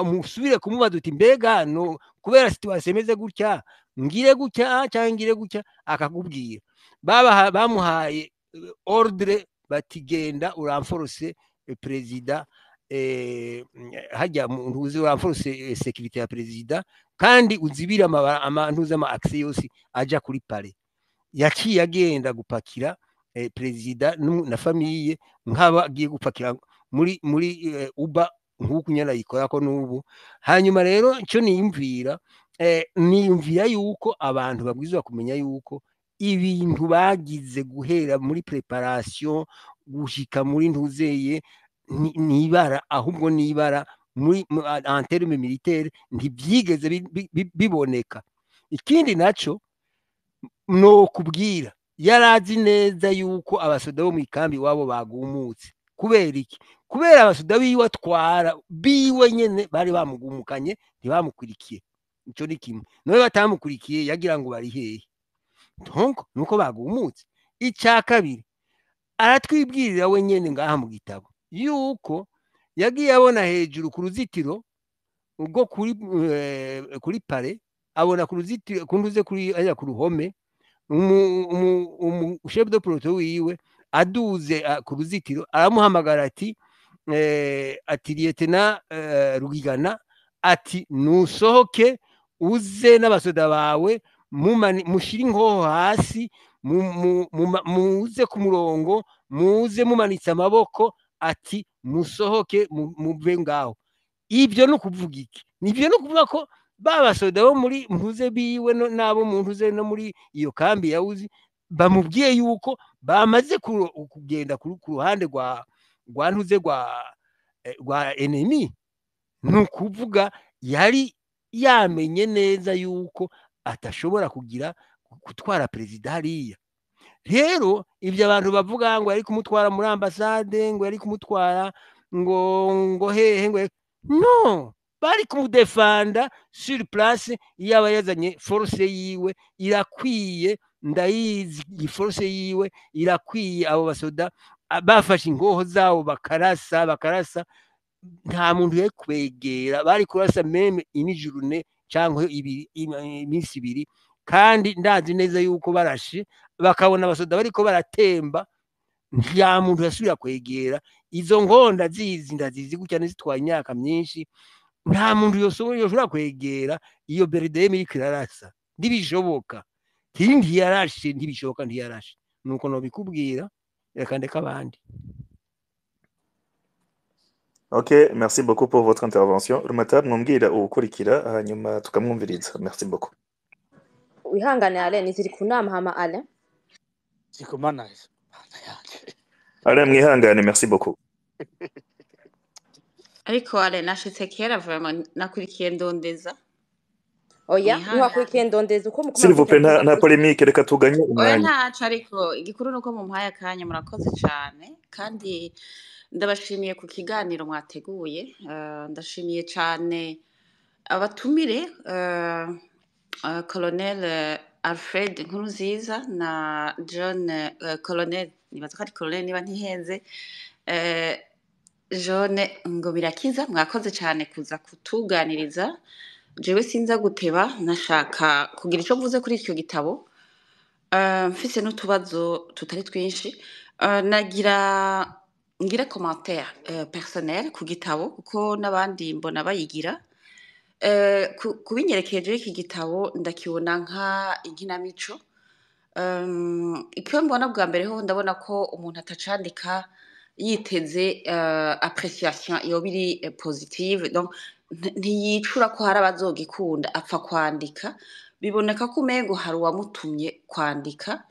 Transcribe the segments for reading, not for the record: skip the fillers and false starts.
Musubire kumubaza uti: "Mbega no kubera situation imeze gutya, ngire gutya cyangwa ngire gutya?" Akakubwira babaha, bamuhaye ordre bati: "Genda urenforce perezida hajya mu ntuzi, urenforce sécurité ya perezida, kandi uzibire amantuzi, ama accès yose aja kuri palais." Yaciye agenda gupakira perezida na famille, nk'aba agiye gupakira muri uba nk'uku nyene ayikora ko n'ubu. Hanyuma rero icyo niyumvira, niyumvira yuko abantu babwirizwa kumenya yuko ibintu bagize guhera muri préparation gushika muri ntuzeye nibara, ahubwo nibara muri en terme militaire ntibyigeze biboneka. Ikindi naco no kubwira, yarazi neza yuko abasoda bo mu ikambi iwabo bagumutse. Kubera iki? Kubera abasoda biwe atwara biwe nyene bari bamugumukanye, ntibamukurikiye. Ico ni kimwe. Nawe batamukurikiye, yagira ngo bari hehe? Donc nuko bagumutse. Icya kabiri, aratwibwirira we nyene ngaha mu gitabo yuko yagiye abona hejuru ku ruzitiro rwo kuri palais, abona ku ruzitiro kunduze kuri ajya ku ruhome umu chef de peloton wiwe aduze ku ruzitiro, aramuhamagara ati: "Lieutenant Rugigana," ati, "nusohoke uze n'abasoda bawe, mushire inkoho hasi, muze ku murongo, muze mumanitse amaboko," ati, "musohoke muve ngaho." Ibyo ni ukuvuga iki? Nibyo, ni ukuvuga ko ba basoda bo muri mpuze biwe n'abo mu ntuze no muri iyo kambi ya Uzi bamubwiye yuko bamaze kugenda ku ruhande rwa ntuze rwa ennemi. Ni ukuvuga yari yamenye neza yuko atashobora kugira gutwara perezida hariya. Rero ibyo abantu bavuga ngo yari kumutwara muri ambasade, ngo yari kumutwara ngo hehe, ngo no bari kumudefanda sur place, iyo aba yazanye force yiwe irakwiye. Ndayizi iyi force yiwe irakwiye. Abo basoda bafashe ingoho zabo, bakarasa, bakarasa, nta muntu yari kwegera. Bari kurasa même une journée cyangwa ibiri, iminsi 2. Kandi ndazi neza yuko barashe bakabona abasoda bariko baratemba, nta muntu yasubira kwegera. Izo nkonda zizi, ndazizi gutya, ntizitwaye imyaka myinshi. Nta muntu yoshobora kwegera iyo BRDM iriko irarasa, ntibishoboka. Ntiyarashe, ntibishoboka, ntiyarashe. Nuko nobikubwira. Reka ndeke abandi. Ok, merci beaucoup pour votre intervention. Rumatab, mwambwira uwukurikira hanyuma tukamwumviriza. Merci beaucoup. Wihangane Alain, ziri ku nama hama Alain. Zikumana mana yanje. Alain, mwihangane, merci beaucoup. Ariko Alain, nashitse kera vraiment, nakurikiye ndondeza. Oya. Mwihangane. Ntiwakurikiye ndondeza uko mukoma. S'il vous plaît, nta polémique, reka tuganye Oya. umwanya. Ntaco, ariko igikuru nuko mumpaye akanya. Murakoze cane, kandi ndabashimiye ku kiganiro mwateguye. Ndashimiye cane abatumire, Colonel Alfred Nkurunziza na John, Colonel, nibaza ko ari Colonel niba ntihenze, John Ngobirakiza. Mwakoze cane kuza kutuganiriza. Jewe sinza guteba, nashaka kugira ico mvuze kuri ico gitabo. Mfise n'utubazo tutari twinshi. Nagira ngire commentaire personnel ku gitabo, kuko n'abandi mbona bayigira. Kubinyerekeje, iki gitabo ndakibona nka inkinamico. Icyo mbona bwa mbere ho, ndabona ko umuntu atacandika yiteze appréciation yoba iri positive, donc ntiyicura ko hari abazogikunda, apfa kwandika. Biboneka ko umengo hari uwamutumye kwandika,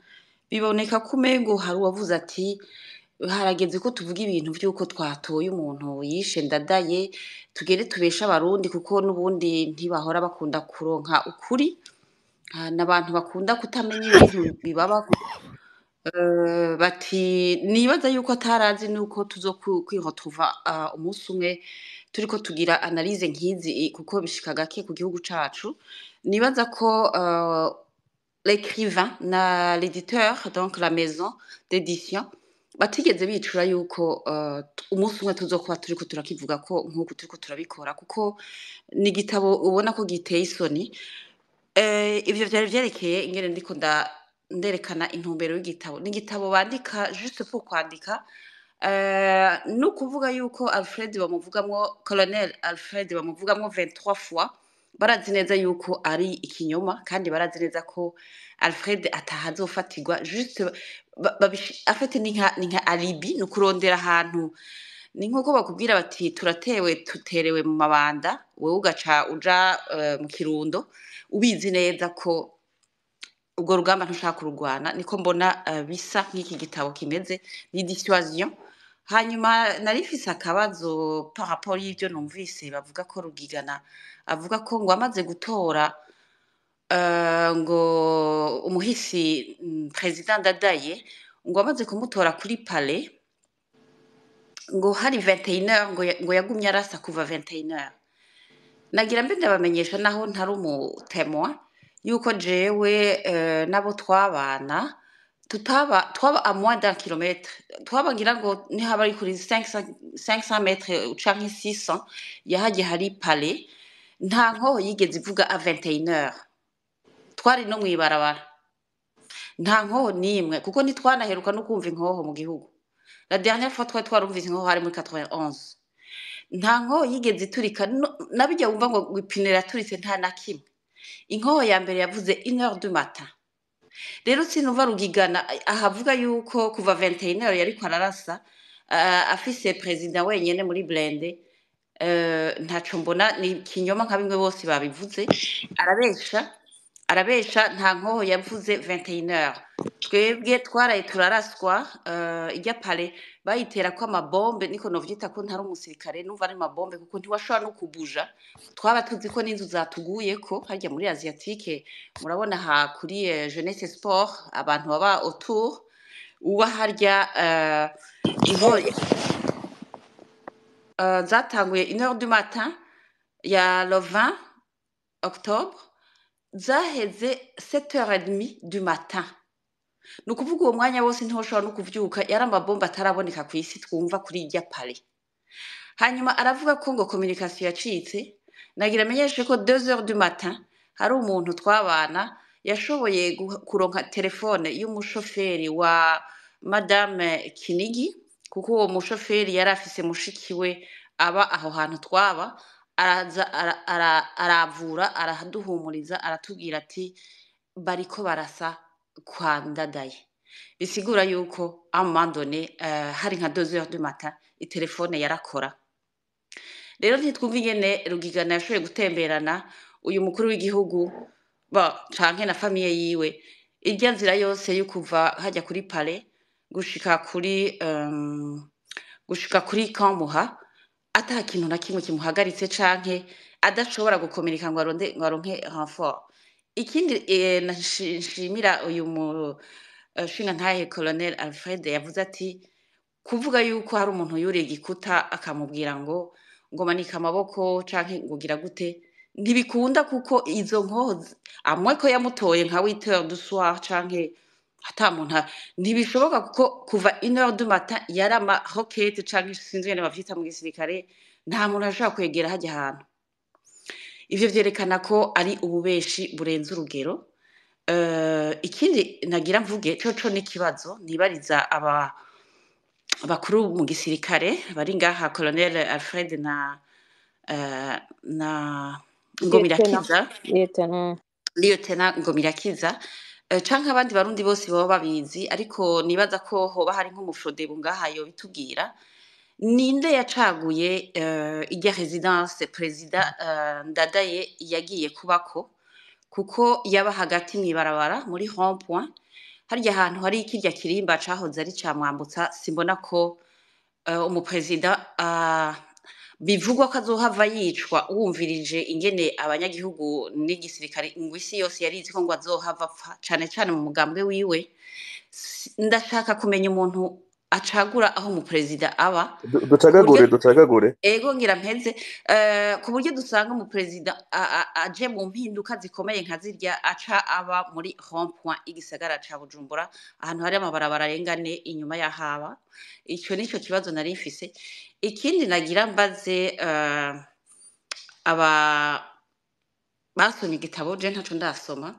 biboneka ko umengo hari uwavuze ati: "Harageze ko tuvuga ibintu vy'uko twatoye umuntu yishe Ndadaye, tugende tubeshe Abarundi," kuko n'ubundi ntibahora bakunda kuronka ukuri. Ah, n'abantu bakunda kutamenya ibintu bibabako. Bati nibaza yuko atarazi nuko tuzo kwiretrouva umunsi umwe turiko tugira analyse nk'izi, kuko bishika gake ku gihugu cacu. Nibaza ko l'écrivain na l'éditeur, donc la maison d'édition, Batigeze bicura yuko umunsi umwe tuzokuba turiko turakivuga ko nk'uku turiko turabikora, kuko ni igitabo ubona ko giteye isoni. Ivyo vyari vyerekeye ingene ndiko nderekana intumbero y'igitabo. Ni igitabo bandika juste pour kwandika. No kuvuga yuko Alfred bamuvugamwo, Colonel Alfred bamuvugamwo 23 fois, barazi neza yuko ari ikinyoma, kandi barazi neza ko Alfred atahazofatirwa. Juste en fait ni nka alibi, ni ukurondera ahantu. Ni nkuko bakubwira bati turatewe, tuterewe mu Mabanda, wewe ugaca uja mu Kirundo ubizi neza ko urwo rugamba ntushaka kururwana. Niko mbona bisa nk'iki gitabo kimeze, ni dissuasion. Hanyuma nari mfise akabazo par rapport y'ivyo numvise bavuga ko Rugigana avuga ko ngo amaze gutora ngo umuhisi President Ndadaye, ngo amaze kumutora kuri palais ngo hari 21h, ngo yagumye arasa kuva 21h. Nagira mbe ndabamenyesha, naho ntari umu témoin, yuko jewe n'abo twabana tutaba twaba à moins d'un kilomètre, twaba ngira ngo nihaba ari kuri 500, 500 mètres canke 600 yahagiye hari palais. Nta nkoho yigeze ivuga à 21h. Twari no mw'ibarabara, nta nkoho n'imwe, kuko ntitwanaheruka no kumva inkoho mu gihugu. La dernière fois twari twarumvise inkoho hari muri 91. Nta nkoho yigeze iturika nabijya wumva ngo ipine iraturitse, nta na kimwe. Inkoho ya mbere yavuze 1h du matin. Rero sinumva Rugigana ahavuga yuko kuva 21h yariko ararasa afise president wenyene muri blindé. Ntaco mbona, ni ikinyoma nka bimwe bose babivuze. Arabesha, arabesha, nta nkoho yavuze 21h. Twebwe twaraye turaraswa. Ijya palais bayiterako amabombe, niko novyita ko ntari umusirikare, numva ari amabombe, kuko ntiwashobora no kubuja. Twaba tuzi ko n'inzu zatuguyeko harya muri Asiatique, murabona ha kuri Jeunesse Sport, abantu baba autour uba harya. Inkoho zatanguye 1h du matin ya le 20 octobre, zaheze 7h30 du matin. Ni ukuvuga uwo mwanya wose ntiwoshobora no kuvyuka, yari amabomba ataraboneka ku isi twumva kuri irya palais. Hanyuma aravuga ko ngo communication yacitse. Nagira amenyeshe ko 2h du matin hari umuntu twabana yashoboye kuronka telefone y'umushoferi wa Madame Kinigi, kuko uwo mushoferi yari afise mushiki we aba aho hantu twaba. Araza aravura, araduhumuriza, aratubwira ati bariko barasa kwa Ndadaye. Bisigura yuko à un moment donné, hari nka 2h du matin, itelefone yarakora. Rero ntitwumva ingene Rugigana yashoboye gutemberana uyu mukuru w'igihugu ba canke na famille yiwe irya nzira yose yo kuva hajya kuri palais gushika kuri Kamuha ata kintu na kimwe kimuhagaritse, canke adashobora gukomereka ngo aronde, ngo aronke renfort. Ikindi nshimira uyu mu nshingantahe Colonel Alfred yavuze ati kuvuga yuko hari umuntu yuriye igikuta akamubwira ngo manika amaboko canke ngo gira gute, ntibikunda, kuko izo nkoho amwe ko yamutoye nka 8h du soir canke ata muntu ntibishoboka, kuko kuva 1h du matin yari ama roquette canke sinzi ingene bavyita mu gisirikare, nta muntu ashobora kwegera hajya ahantu. Ivyo vyerekana ko ari ububeshi burenze urugero. Ikindi nagira mvuge coco n'ikibazo nibariza aba bakuru mu gisirikare bari ngaha, Colonel Alfred na Lieutenant. Ngomirakiza, Lieutenant. Lieutenant Ngomirakiza, canke abandi barundi bose baba babizi, ariko nibaza ko hoba hari nk'umufrodebu ngaha yobitubwira: ninde yacaguye irya résidence President Ndadaye yagiye kubako? Kuko yaba hagati mw'ibarabara muri rond point harya hantu hari kirya kirimba cahoze ari ca Mwambutsa. Simbona ko umuperezida bivugwa ko azohava yicwa, wumvirije ingene abanyagihugu n'igisirikare ngo isi yose yarizi ko ngo azohava apfa, cane cane mu mugambwe wiwe. Ndashaka kumenya umuntu Acagura aho umuperezida aba ku buryo Ducagagure, ducagagure. Ego, ngira mpeze ku buryo dusanga umuperezida aje mu mpinduka zikomeye nka zirya aca aba muri rond point igisagara ca Bujumbura, ahantu hari amabarabara arenga ane inyuma y'ahaba. Ico nico kibazo nari mfise. Ikindi nagira mbaze aba basomye igitabo, je ntaco ndasoma,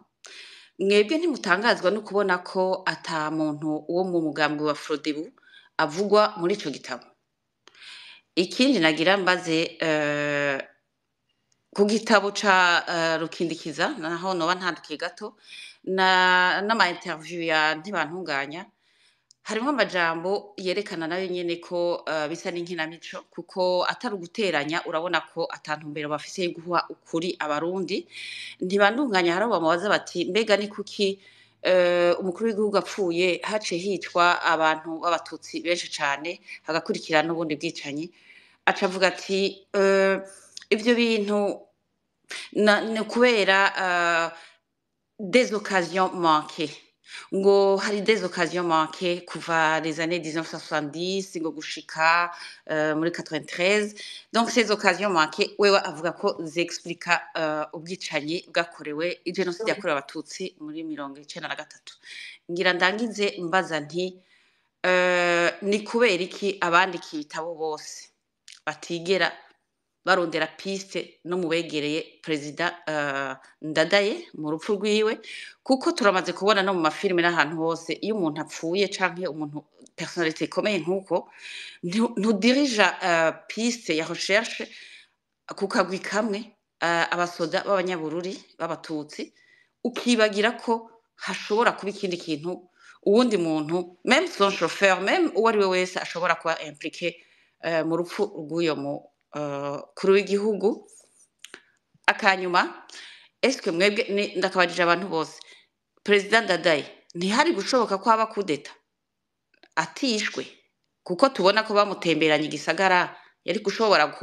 mwebwe ntimutangazwa no kubona ko ata muntu wo mu mugambwe wa Frodebu avugwa muri ico gitabo? Ikindi nagira mbaze ku gitabo ca Rukindikiza, naho noba ntandukiye gato na n'ama interview ya Ntibantunganya, harimwo amajambo yerekana nayo nyene ko bisa n'inkinamico, kuko atari uguteranya, urabona ko ata ntumbero bafise yo guha ukuri Abarundi. Ntibantunganya hari abo bamubaza bati: "Mbega ni kuki umukuru w'igihugu apfuye haciye hicwa abantu b'Abatutsi benshi cane, hagakurikira n'ubundi bwicanyi?" Aca avuga ati ivyo bintu ni kubera des occasions manquées, ngo hari des occasions manquées kuva les années 1970 ngo gushika muri 93. Donc ces occasions manquées, wewe avuga ko zexplica ubwicanyi bwakorewe, jenoside yakorewe Abatutsi muri 93. Ngira ndangize mbaza nti ni kubera iki abandika ibitabo bose batigera barondera piste no mu begereye perezida Ndadaye mu rupfu rwiwe? Kuko turamaze kubona no mu mafilime n'ahantu hose, iyo umuntu apfuye canke umuntu personnalité ikomeye nk'uko, ntudirija piste ya recherche ku kagwi kamwe, abasoda b'Abanyabururi b'Abatutsi, ukibagira ko hashobora kuba ikindi kintu, uwundi muntu, même son chauffeur, même uwo ari we wese ashobora kuba impliqué mu rupfu rw'uyo mukuru w'igihugu. Akanyuma, eske mwebwe ndakabajije abantu bose, perezida Ndadaye ntihari gushoboka ko haba kudeta atishwe? Kuko tubona ko bamutemberanye igisagara, yari gushobora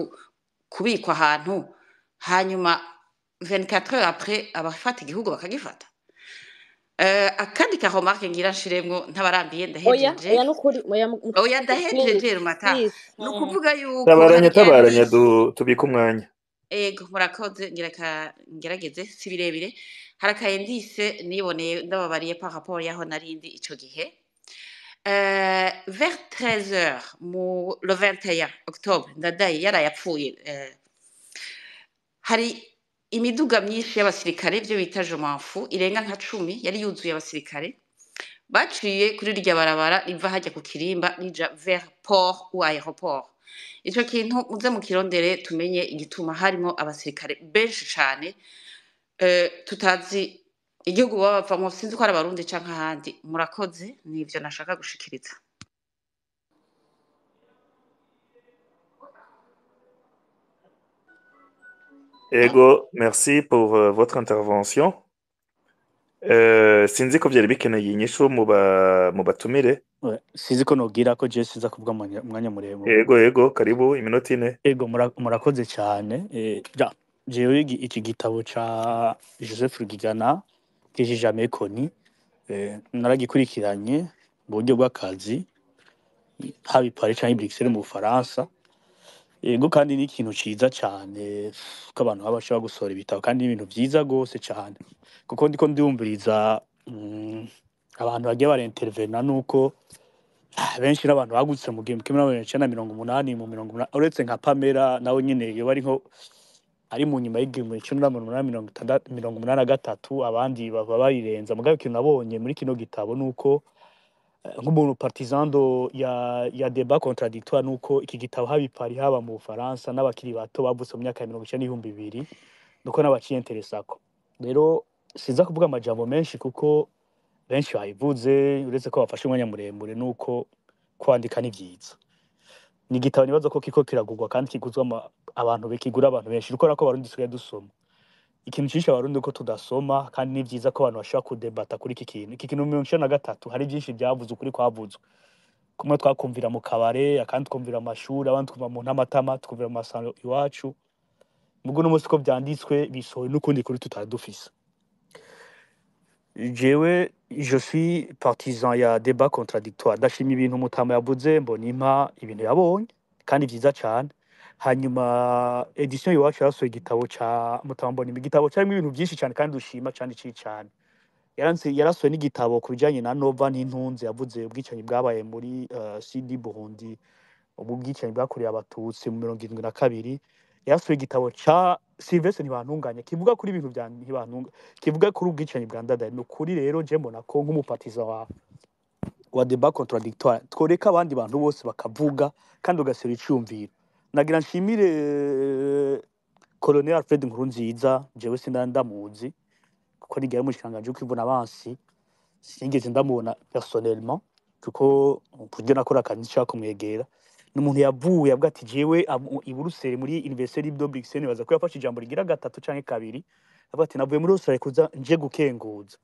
kubikwa ahantu, hanyuma 24 heures après abafata igihugu bakagifata. Akandi ka remarque ngira nshiremwo ntabarambiye, Oya. Ndahejeje. Oya, nukuri oya. Oya, ndahejeje Rumata. Please. Ni ukuvuga yuko Tabaranya. hari Tabaranya. indice. Tubike umwanya. Ego, murakoze. Ngira ka ngerageze, si birebire. Hari aka indice niboneye, ndababariye, par rapport yaho narindi ico gihe. Vers 13 heures mu le 21 octobre, Ndadaye yarayapfuye, hari imiduga myinshi y'abasirikare, ibyo bita je m'en fous, irenga nka 10, yari yuzuye abasirikare, baciye kuri rya barabara riva hajya ku Kirimba rija vers port ou aéroport. Ico kintu muze mukirondere, tumenye igituma harimo abasirikare benshi cane tutazi igihugu baba bavamwo, sinzi ko ari Abarundi canke ahandi. Murakoze, nivyo nashaka gushikiriza. Ego, merci pour votre intervention. Sinzi ko vyari bikeneye inyishu mu batumire. Ouais, sinzi ko nogira ko je sinza kuvuga umwanya muremure. Ego, karibu, iminota 4. Ego, murakoze cyane. Ja, jewe iki gitabo ca Joseph Rugigana que j'ai jamais connu, naragikurikiranye mu buryo bw'akazi, haba i Paris canke i Bruxelles mu Bufaransa. Ego, kandi ni ikintu ciza cane ko abantu baba bashobora gusohora ibitabo, kandi ni ibintu vyiza gose cane, kuko ndiko ndumviriza abantu bagiye barintervena, nuko benshi n'abantu bagutse mu 1980, mu 80, uretse nka Pamela, nawe nyene yoba ari nko ari mu nyuma y'1960 83, abandi baba bayirenza. Mugabo ikintu nabonye muri kino gitabo nuko nk'umuntu partisan do ya débat contradictoire, nuko iki gitabo haba i Paris, haba mu Bufaransa, n'abakiri bato bavutse mu myaka ya 90 n'2000, nuko n'abaciyenteresako. Rero sinza kuvuga amajambo menshi kuko benshi bayivuze, uretse ko bafashe umwanya muremure. Nuko kwandika ni vyiza, ni igitabo nibaza ko kiko kiragurwa kandi kiguzwa abantu kigura abantu benshi, kuko ko Abarundi dusigaye dusoma. Ikintu cishe Abarundi ko tudasoma, kandi ni vyiza ko abantu bashobora kudebata kuri iki kintu. Iki kintu mu 93 hari byinshi byavuzwe, ukuri kwavuzwe kumwe twakumvira mu kabare, akandi twumvira mu mashuri, abandi twumva mu ntamatama, twumvira mu masano iwacu. Mugo no munsi ko vyanditswe, bisohoye n'ukundi kuri tutari dufise. Jewe je suis partisan ya débat contradictoire. Ndashima ibintu Mutama yavuze, Mbonimpa, ibintu yabonye kandi vyiza cane. Hanyuma édition Iwacu yasohoye igitabo ca Mutama Mbonimpa, igitabo carimwo ibintu vyinshi cane kandi dushima cane cane. Yarasohoye n'igitabo ku bijanye na Nova n'intunze, yavuze ubwicanyi bwabaye muri CD Burundi, ubu bwicanyi bwakorewe Abatutsi mu 72. Yarasohoye igitabo ca Sylvestre Ntibantunganya kivuga kuri ibintu vya Ntibantunga, kivuga kuri ubwicanyi bwa Ndadaye. Ni ukuri rero je mbona ko nk'umu partisan wa débat contradictoire tworeka abandi bantu bose bakavuga kandi ugasera iciyumviro. Nagira nshimire Colonel Alfred Nkurunziza. Jewe sinda ndamuzi kuko nigera mu bushikiranganji bwo abansi, sinigeze ndamubona personnellement kuko buryo nakora akazi nshaka kumwegera. Ni umuntu yavuye avuga ati jewe i Buruseli muri Université Libre de Bruxelles, baza ko yafashe ijambo rigira gatatu canke kabiri, avuga ati navuye muri Australia kuza nje gukenguza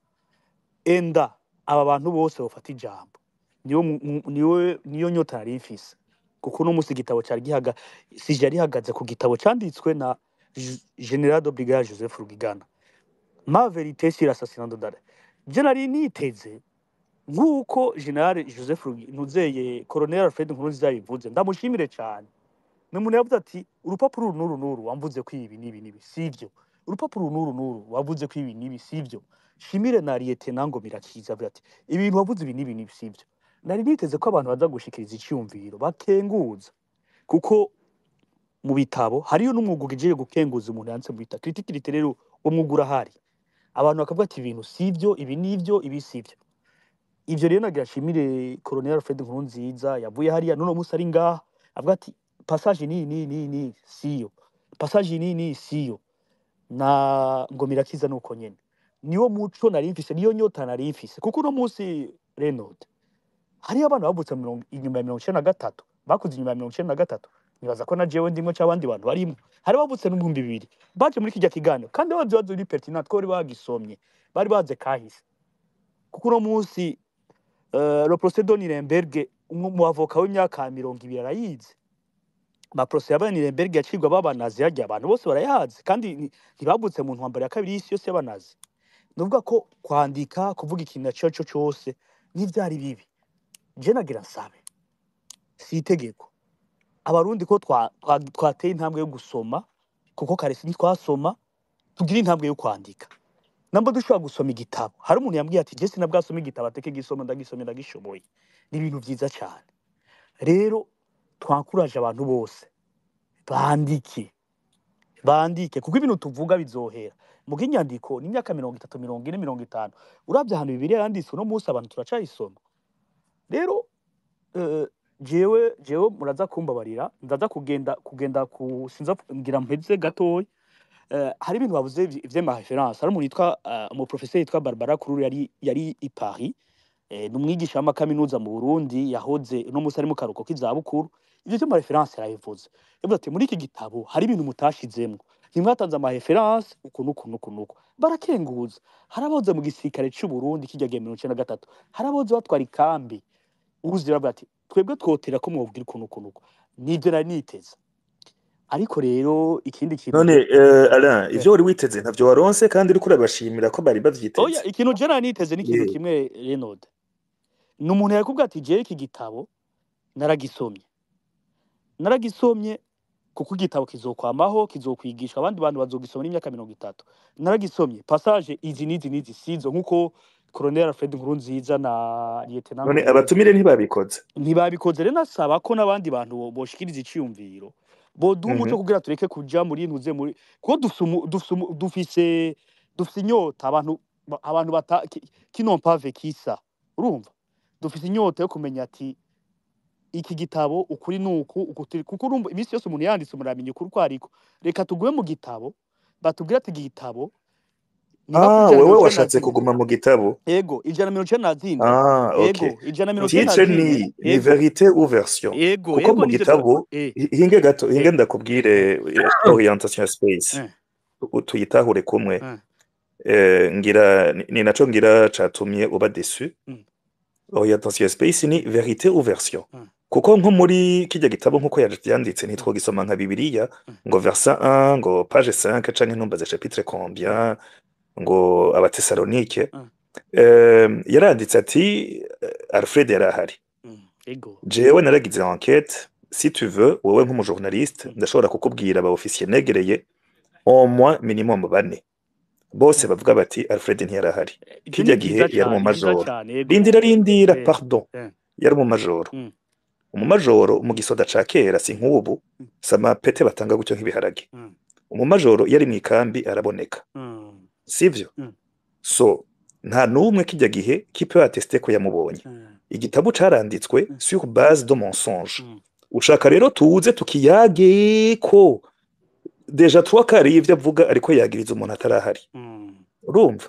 enda aba bantu bose bafata ijambo. Niyo niyo niyo nyota nari mfise, kuko uno musi igitabo cari gihaga sije yarihagaze ku gitabo canditswe na Général de Brigade Joseph Rugigana, Ma vérité sur l'assassinat de Ndadaye. Je nari niteze nk'uko Général Joseph Ntuzeye Colonel Alfred Nkurunziza yabivuze, ndamushimire cyane. Ni umuntu yavuze ati urupapuro uru n'uru n'uru wamvuze ko ibi n'ibi n'ibi sivyo, urupapuro uru n'uru n'uru wavuze ko ibi n'ibi sivyo. Shimire na Lieutenant ngo Mirakiza avuga ati ibintu wavuze ibi n'ibi n'ibi sivyo. Nari niteze ko abantu baza gushikiriza iciyumviro bakenguza, kuko mu bitabo hariyo n'umwuga ugiye gukenguza umuntu yanditse mu bitabo, critique littéraire. Uwo mwuga urahari, abantu bakavuga ati ibintu sivyo, ibi nivyo, ibi sivyo. Ivyo rero nagira nshimire Colonel Alfred Nkurunziza yavuye hariya n'uno musi ari ngaha avuga ati passage ni ni ni ni siyo, passage ni ni siyo. Na Ngomirakiza nuko nyene. Niwo muco nari mfise, niyo nyota nari mfise, kuko uno musi Renaud hariyo abana bavutse inyuma ya 93, bakuze inyuma ya 93. Nibaza ko na jewe ndimwo c'abandi bantu barimwo. Hari bavutse n'2000 baje muri kijya kiganiro kandi bazi bazi uri pertinent ko bari bagisomye, bari baze kahise, kuko uno munsi le procès de Nuremberg umwe mu avoka w'imyaka 20 arayizi. Ma procès y'aba Nuremberg yacirwa b'abanazi harya abantu bose barayazi kandi ntibavutse mu ntambara ya kabiri y'isi yose y'abanazi. Nuvuga ko kwandika kuvuga ikintu na cyo cyose ntivyari bibi. Je nagira nsabe, si itegeko, Abarundi ko twateye intambwe yo gusoma, kuko kare ntitwasoma, tugira intambwe yo kwandika. Namba dushobora gusoma igitabo, hari umuntu yambwiye ati je sinabwasoma igitabo ateke gisoma, ndagisomye, ndagishoboye. Ni ibintu vyiza cyane. Rero twankuraje abantu bose bandike, bandike, kuko ibintu tuvuga bizohera muga inyandiko ni imyaka 30, 40, 50. Uravye ahantu Bibiliya yanditswe, uno munsi abantu turacayisoma. Rero jewe muraza kumbabarira, ndaza kugenda ku sinza ngira mpeze gatoya. Hari ibintu bavuze vy'ama références. Hari umuntu yitwa umuprofesseur yitwa Barbara Kururu, yari i Paris, ni umwigisha w'amakaminuza mu Burundi yahoze, uno munsi ari mu karuhuko k'izabukuru. Ivyo vy'ama références yarabivuze, yavuze ati muri iki gitabo hari ibintu mutashizemwo, ntimwatanze ama références uku n'uku n'uku n'uku. Barakenguza. Hari abahoze mu gisirikare c'u Burundi kijya gihe 93, hari abahoze batwara ikambi uruzi, baravuga ati twebwe twotera ko mwobwira ukuntu uku n'uku. Nivyo nari niteze. Ariko rero ikindi kintu None Alain, ivyo wari witeze ntavyo waronse kandi uriko urabashimira ko bari bavyiteze. Oya, ikintu je nari niteze ni ikintu kimwe, Renaud. Ni umuntu yakubwira ati jewe iki gitabo naragisomye, naragisomye, kuko igitabo kizokwamaho, kizokwigishwa abandi bantu bazogisoma n'imyaka 30. Naragisomye, passage izi n'izi n'izi sizo, nkuko Colonel Alfred Nkurunziza na Lieutenant None Ngomirakiza abatumire ntibabikoze? Ntibabikoze. Rero nasaba ko n'abandi bantu boshikiriza iciyumviro, boduha umuco kugira tureke kuja muri ntuze muri kuko dufise inyota abantu bata qui n'ont pas vécu ça. Urumva dufise inyota yo kumenya ati iki gitabo ukuri nuku uku kuko urumva iminsi yose umuntu yanditse muramenya ukuri uko ariko. Reka tugume mu gitabo, batubwire ati iki gitabo niba kuri Ah, ijana na wewe mirongo icenda na washatse zine. Kuguma mu gitabo. Ego, 194. Ah, ok. Ego, 193. Titre ni Ego. vérité ou version? Ego. Kuko Ego. mu Nivyo gitabo hinge gato, hinge ndakubwire orientation ya space tuyitahure kumwe. Ngira ni naco ngira catumye uba déçu. Orientation ya space ni vérité ou version. Kuko nko muri kijya gitabo nkuko yanditse ntitwogisoma nka Bibiliya ngo verset 1 ngo page 5 canke ntumbaze chapitre combien ngo Abatesalonike. Yaranditse ati Alfred yarahari. Ego. Jewe naragize enquête, si tu veux, wowe nk'umujournaliste, ndashobora kukubwira aba officier negereye au moins minimum bane, bose bavuga bati Alfred ntiyarahari. Ivyo Kirya ni gihe vyiza yari mu cane, ni vyiza majoro. cane, ego. Rindira, rindira, pardon. Yari mu majoro. Umumajoro mu gisoda ca kera si nk'ubu, samapete batanga gutyo nk'ibiharage. Umumajoro yari mu ikambi araboneka, sivyo? So nta n'umwe kijya gihe qui peut attester ko yamubonye. Igitabo caranditswe sur base de mensonge. Ushaka rero tuze tukiyage ko déjà trois quarts y'ivyo avuga ariko yagiriza umuntu atarahari. Urumva?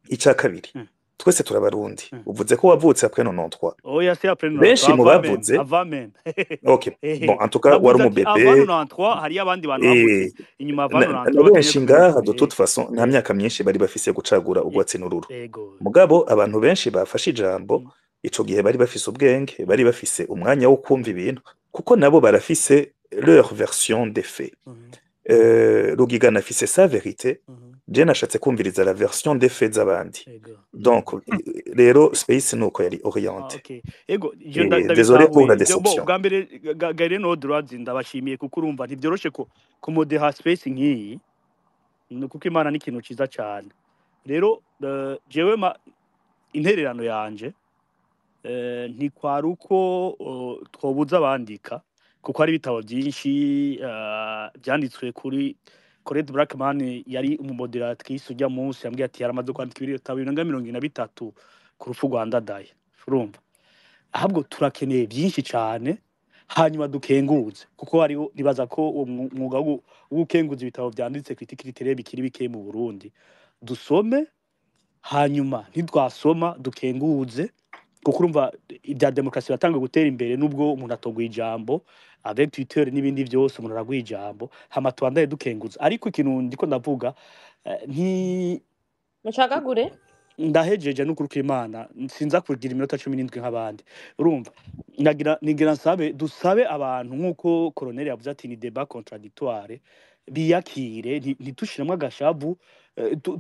Ica kabiri, twese turabarundi. Uvuze ko wavutse après 93. Oya, c'est après 93, Benshi mu avant même, bavuze avant même. Ok, bon, en tout cas wari Navuze ati umubebe. avant 93, hariyo abandi bantu bavutse inyuma avant Na 93 benshi bakeneye ngaha, de kumenya. toute façon nta myaka myinshi bari bafise yo gucagura urwatsi n'ururu. Ego. Mugabo abantu benshi bafashe ijambo ico gihe bari bafise ubwenge, bari bafise umwanya wo kumva ibintu, kuko nabo barafise leur version des faits. Rugigana afise sa vérité. Je nashatse kumviriza la version des faits z'abandi. Ego. Donc rero space nuko yari Ah, orienté. ok. Ego, je Et désolé pour la ndabitahuye. Bon, déception. bwa mbere Gaire no droits, ndabashimiye kuko urumva ntivyoroshe ko kumodeha space nk'iyi, ni kuko Imana ni ikintu ciza cane. Rero jewe intererano yanje ntikwari uko twobuza abandika, kuko hari ibitabo byinshi byanditswe kuri Colette Braeckman. Yari umumodératrice ujya munsi, yambwiye ati yaramaze kwandika ibitabo birenga 43 ku rupfu rwa Ndadaye. Urumva, ahubwo turakeneye byinshi cane, hanyuma dukenguze, kuko hariho, nibaza ko uwo mwuga wo gukenguza ibitabo vyanditse critique littéraire bikiri bike mu Burundi. Dusome, hanyuma ntitwasoma dukenguze, kuko urumva ibya demokarasi biratanga gutera imbere, nubwo umuntu atoguha ijambo avec Twitter n'ibindi byose, umuntu araguha ijambo, hama tubandaye dukenguza. Ariko ikintu ndiko ndavuga nti Mucagagure. Ndahejeje n'ukuri kw'Imana, sinza kugira iminota 17 nk'abandi. Urumva, nagira nigira nsabe, dusabe abantu, nk'uko colonel yavuze ati ni débat contradictoire, biyakire, ntitushiremwo agashavu,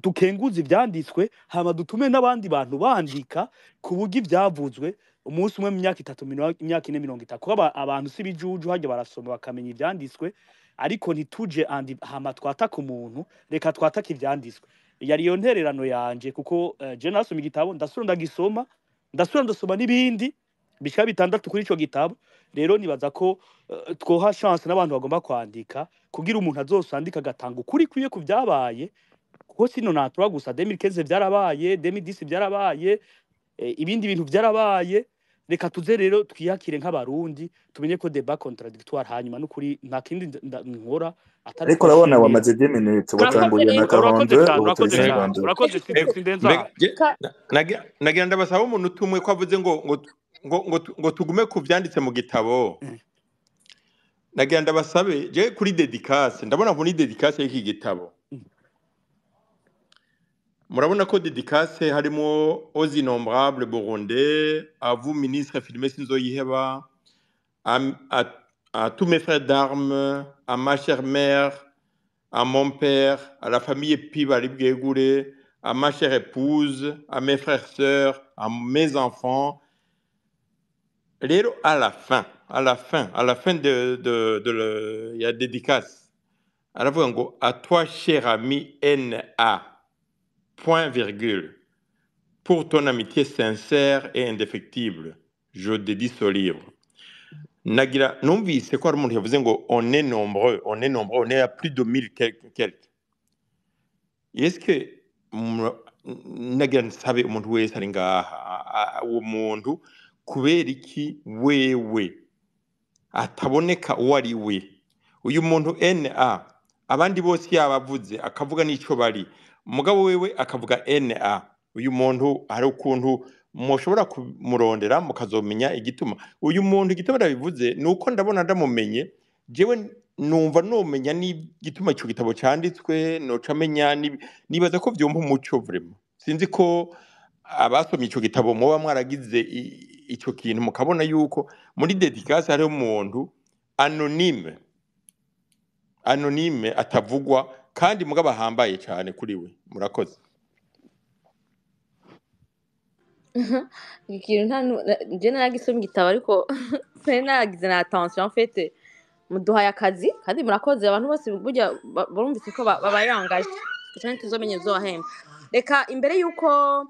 dukenguze ivyanditswe, hama dutume n'abandi bantu bandika, ku buryo ivyavuzwe umunsi umwe mu myaka 30, imyaka 4, 30, kuko abantu si bijuju, harya barasoma bakamenya ivyanditswe. Ariko ntituje andi hama twataka umuntu, reka twataka ivyanditswe. Yari iyo ntererano yanje, kuko je nasoma igitabo, ndasubira ndagisoma, ndasubira ndasoma n'ibindi bishika bitandatu kuri ico gitabo. Rero nibaza ko twoha chance n'abantu bagomba kwandika, kugira umuntu azosandika agatanga ukuri kwiye ku vyabaye, kuko sino natura gusa 2015 vyarabaye, 2010 vyarabaye, ibindi bintu vyarabaye. Reka tuze rero twiyakire nk'abarundi, tumenye ko débat contradictoire, hanyuma n'ukuri nta kindi nkora atari Ariko urabona kubashimira. wamaze 10 minutes. Murakoze Watanguye na rero. Urakoze 42, cyane. ubu turi Urakoze cyane. 52. Urakoze. Sindenza. Mbega Ka nagira ndabasaba umuntu umwe ko avuze ngo tugume ku vyanditse mu gitabo. Nagira ndabasabe, je kuri dédicace, ndabona muri dédicace y'iki gitabo, murabona ko dédicace harimo aux innombrables Burundais, à vous ministre Firmin Sinzoyiheba, à tous mes frères d'armes, à ma chère mère, à mon père, à la famille Pibaribgegure, à ma chère épouse, à mes frères sœurs, à mes enfants. Rero à la fin de il y a dédicace. Aravuga ngo à toi cher ami NA point virgule pour ton amitié sincère et indéfectible, je dédie ce livre. Nagira numvise ko hari umuntu yavuze ngo on est nombreux, on est nombreux, on est à plus de 1000 quelque. Est-ce que nagira nsabe umuntu wese ari ngaha, uwo muntu kubera iki wewe ataboneka uwo ari we? Uyu muntu NA, abandi bose yabavuze akavuga n'ico bari, mugabo wewe akavuga NA. Uyu muntu hari ukuntu mushobora kumurondera mukazomenya igituma uyu muntu? Igituma ndabivuze ni uko ndabona ndamumenye, jewe numva nomenya n'igituma ico gitabo canditswe, noca menya nibaza ko vyompa umuco vraiment. Sinzi ko abasomye ico gitabo muba mwaragize ico kintu, mukabona yuko muri dédicace hariho umuntu anonyme, anonyme atavugwa, kandi mugabo ahambaye cyane kuri we. Murakoze. Ikintu nta nje naragisomye igitabo, ariko sinari naragize na attention. En fait, muduhaye akazi kandi murakoze. Abantu bose burya barumvise ko babayangaje gusa, ntituzomenye uzohemba. Reka imbere yuko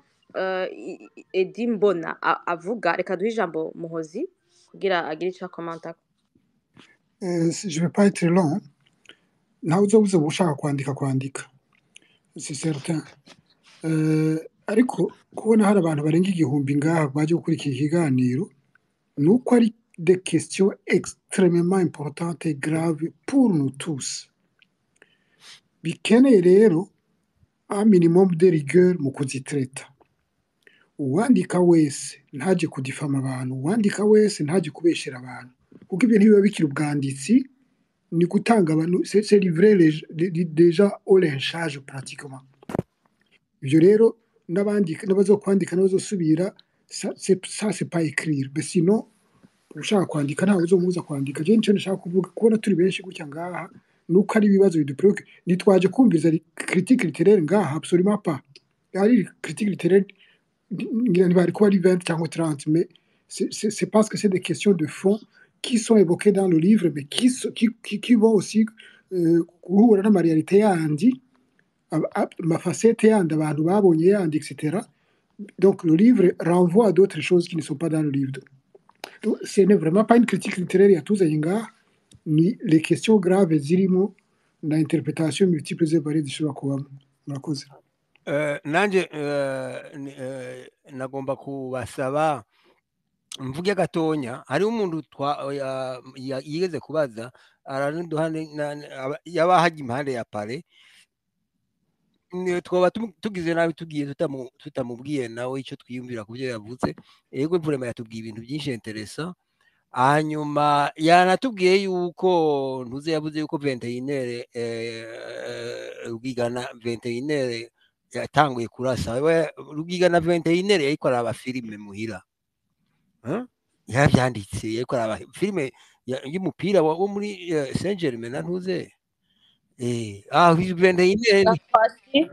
Edi Mbona avuga, reka duhe ijambo Muhozi kugira agire ico akomantako. Je vais pas être long. Ntawe uzobuza ushaka kwandika, c'est certain. Ariko kubona hari abantu barenga 1000 ngaha baje gukurikira ikiganiro, ni uko ari des questions extrêmement importantes et graves pour nous tous. Bikeneye rero un minimum de rigueur mu kuzitreta. Uwandika wese ntaje kudifama abantu, uwandika wese ntaje kubeshera abantu, kuko ibyo ntibiba bikiri ubwanditsi, ni gutanga abantu, c'est livrer déjà au lynchage pratiquement. Ibyo rero n'abandika n'abazokwandika n'abazosubira, ça c'est pas écrire. Mais sinon, ushaka kwandika ntawe uzomubuza kwandika. Je nico nshaka kuvuga: kubona turi benshi gutya ngaha, nuko ari ibibazo bidupreoccupe. Ntitwaje kumviriza critique littéraire ngaha, absolument pas. Ari critique littéraire, ngira ntibari kuba ari 20 cyangwa 30, mais c'est parce que c'est des questions de fond qui sont évoquées dans le livre, mais qui vont aussi guhura n'amaréalités yandi, amafacettes yandi abantu babonye yandi, etc. Donc le livre renvoie à d'autres choses qui ne sont pas dans le livre. Donc, ce n'est vraiment pas une critique littéraire yatuzanye ngaha, ni les questions graves zirimo na interprétation multiples et variées zishobora kubamo. Murakoze. Nanje nagomba kubasaba mvuge gatonya. Hariho umuntu yigeze kubaza, araduha yaba hajya impande ya pare. Twoba tugize nabi tugiye tutamubwiye nawe icyo twiyumvira ku byo yavuze. Yego, vraiment yatubwiye ibintu byinshi intéressant. Hanyuma yanatubwiye yuko ntuze, yavuze yuko 21h, Rugigana 21h yatanguye kurasa. We Rugigana 21h yariko araba filime muhira. Huh? Yaravyanditse, yariko araba filime y'umupira wo muri Saint Germain na ntuze, 21h. Gafasi.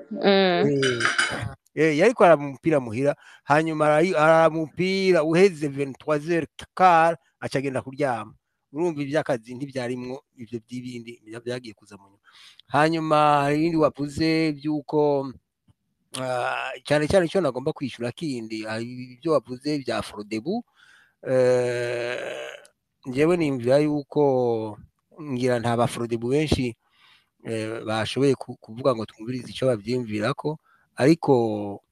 Yariko araba umupira muhira, hanyuma araba umupira uheze 23h15, aca agenda kuryama. Urumva ivy'akazi ntibyarimwo, ivyo by'ibindi byagiye kuza mu nyuma. Hanyuma hari ibindi wavuze by'uko cyane cyane icyo nagomba kwishyura kindi, hari ibyo wavuze bya Frodebu. Njyewe nimvira yuko ngira nta ba Frodebu benshi bashoboye kuvuga ngo twumvirize icyo bavyiyumvirako. Ariko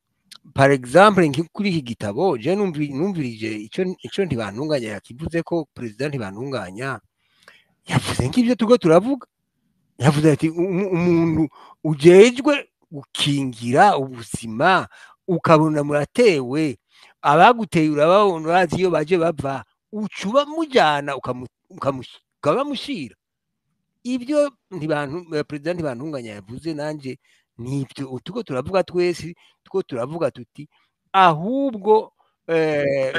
par exemple kuri iki gitabo, je numvirije ico Ntibantunganya yakivuze, ko president Ntibantunganya yavuze nk'ivyo turiko turavuga. Yavuze ati umuntu ujejwe gukingira ubuzima, ukabona muratewe, abaguteye urababona, urazi iyo baje bava, uca ubamujyana ukabamushira. Ibyo ntibantu perezida Ntibantunganya yavuze, nanje nibyo turiko turavuga twese. Turiko turavuga tuti ahubwo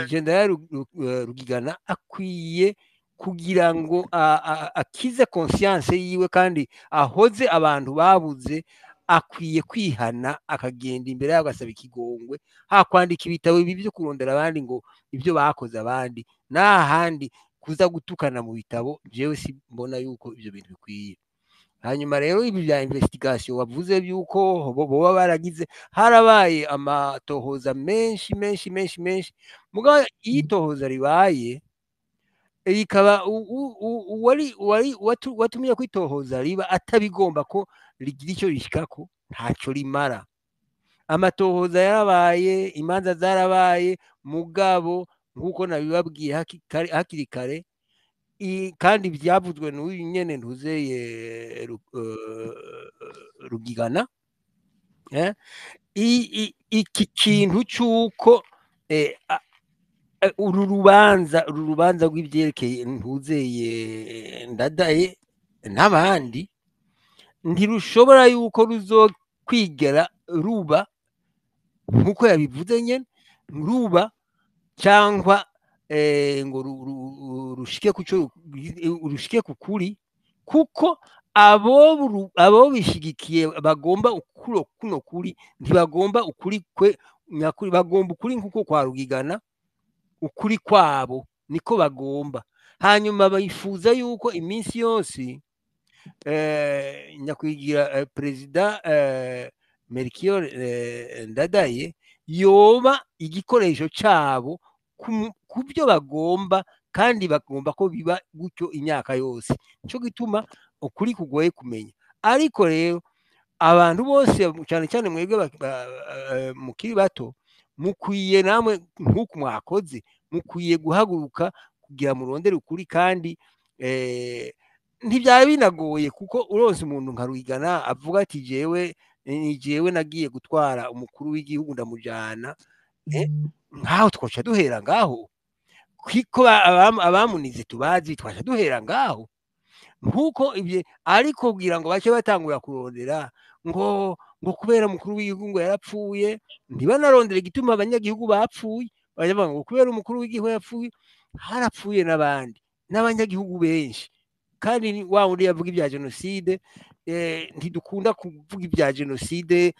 General Rugigana akwiye kugira ngo akize conscience yiwe kandi ahoze abantu babuze. Akwiye kwihana, akagenda imbere yabo agasaba ikigongwe, hakwandika ibitabo ibi byo kurondera abandi ngo ibyo bakoze abandi n'ahandi kuza gutukana mu bitabo. Jewe si mbona yuko ibyo bintu bikwiye. Hanyuma rero ibi bya investigation wavuze byuko boba baragize, harabaye amatohoza menshi menshi menshi menshi. Mugabo iyo itohoza ribaye, rikaba uwari watumye kwitohoza riba atabigomba ko rigira icyo rishikako, ntacyo rimara. Amatohoza yarabaye, imanza zarabaye, mugabo nk'uko nabibabwiye hakiri kare, kandi byavuzwe n'uyu nyene ntuzeye Rugigana, iki kintu cy'uko uru rubanza rw'ibyerekeye ntuzeye Ndadaye n'abandi ntirushobora yuko ruzokwigera ruba nk'uko yabivuze nyene ruba, cyangwa ngo rushike ku cyo rushike ku kuri, kuko Abo bishigikiye bagomba ukuro kuno kuri, ntibagomba ukuri kwe nyakuri, bagomba ukuri nkuko kwa Rugigana, ukuri kwabo niko bagomba. Hanyuma bifuza yuko iminsi yose nyakwigira perezida Melchior Ndadaye yoba igikoresho cabo ku byo bagomba, kandi bagomba ko biba gutyo imyaka yose. Nico gituma ukuri kugoye kumenya. Ariko rero abantu bose, cyane cyane mwebwe mukiri bato, mukwiye namwe nk'uku mwakoze, mukwiye guhaguruka kugira murondere ukuri. Kandi ntibyaba binagoye, kuko uronse umuntu nka Rugigana avuga ati jewe ni jewe nagiye gutwara umukuru w'igihugu ndamujana, nkaho twoca duhera ngaho, kiko abamunize tubazi, twaca duhera ngaho nkuko ibyo. Ariko kugira ngo bace batangura kurondera ngo kubera umukuru w'igihugu ngo yarapfuye, ntibanarondera igituma abanyagihugu bapfuye, bavuga ngo kubera umukuru w'igihugu yapfuye, harapfuye n'abandi n'abanyagihugu benshi. Kandi wa wundi yavuga ibya jenoside, ntidukunda kuvuga ibya jenoside,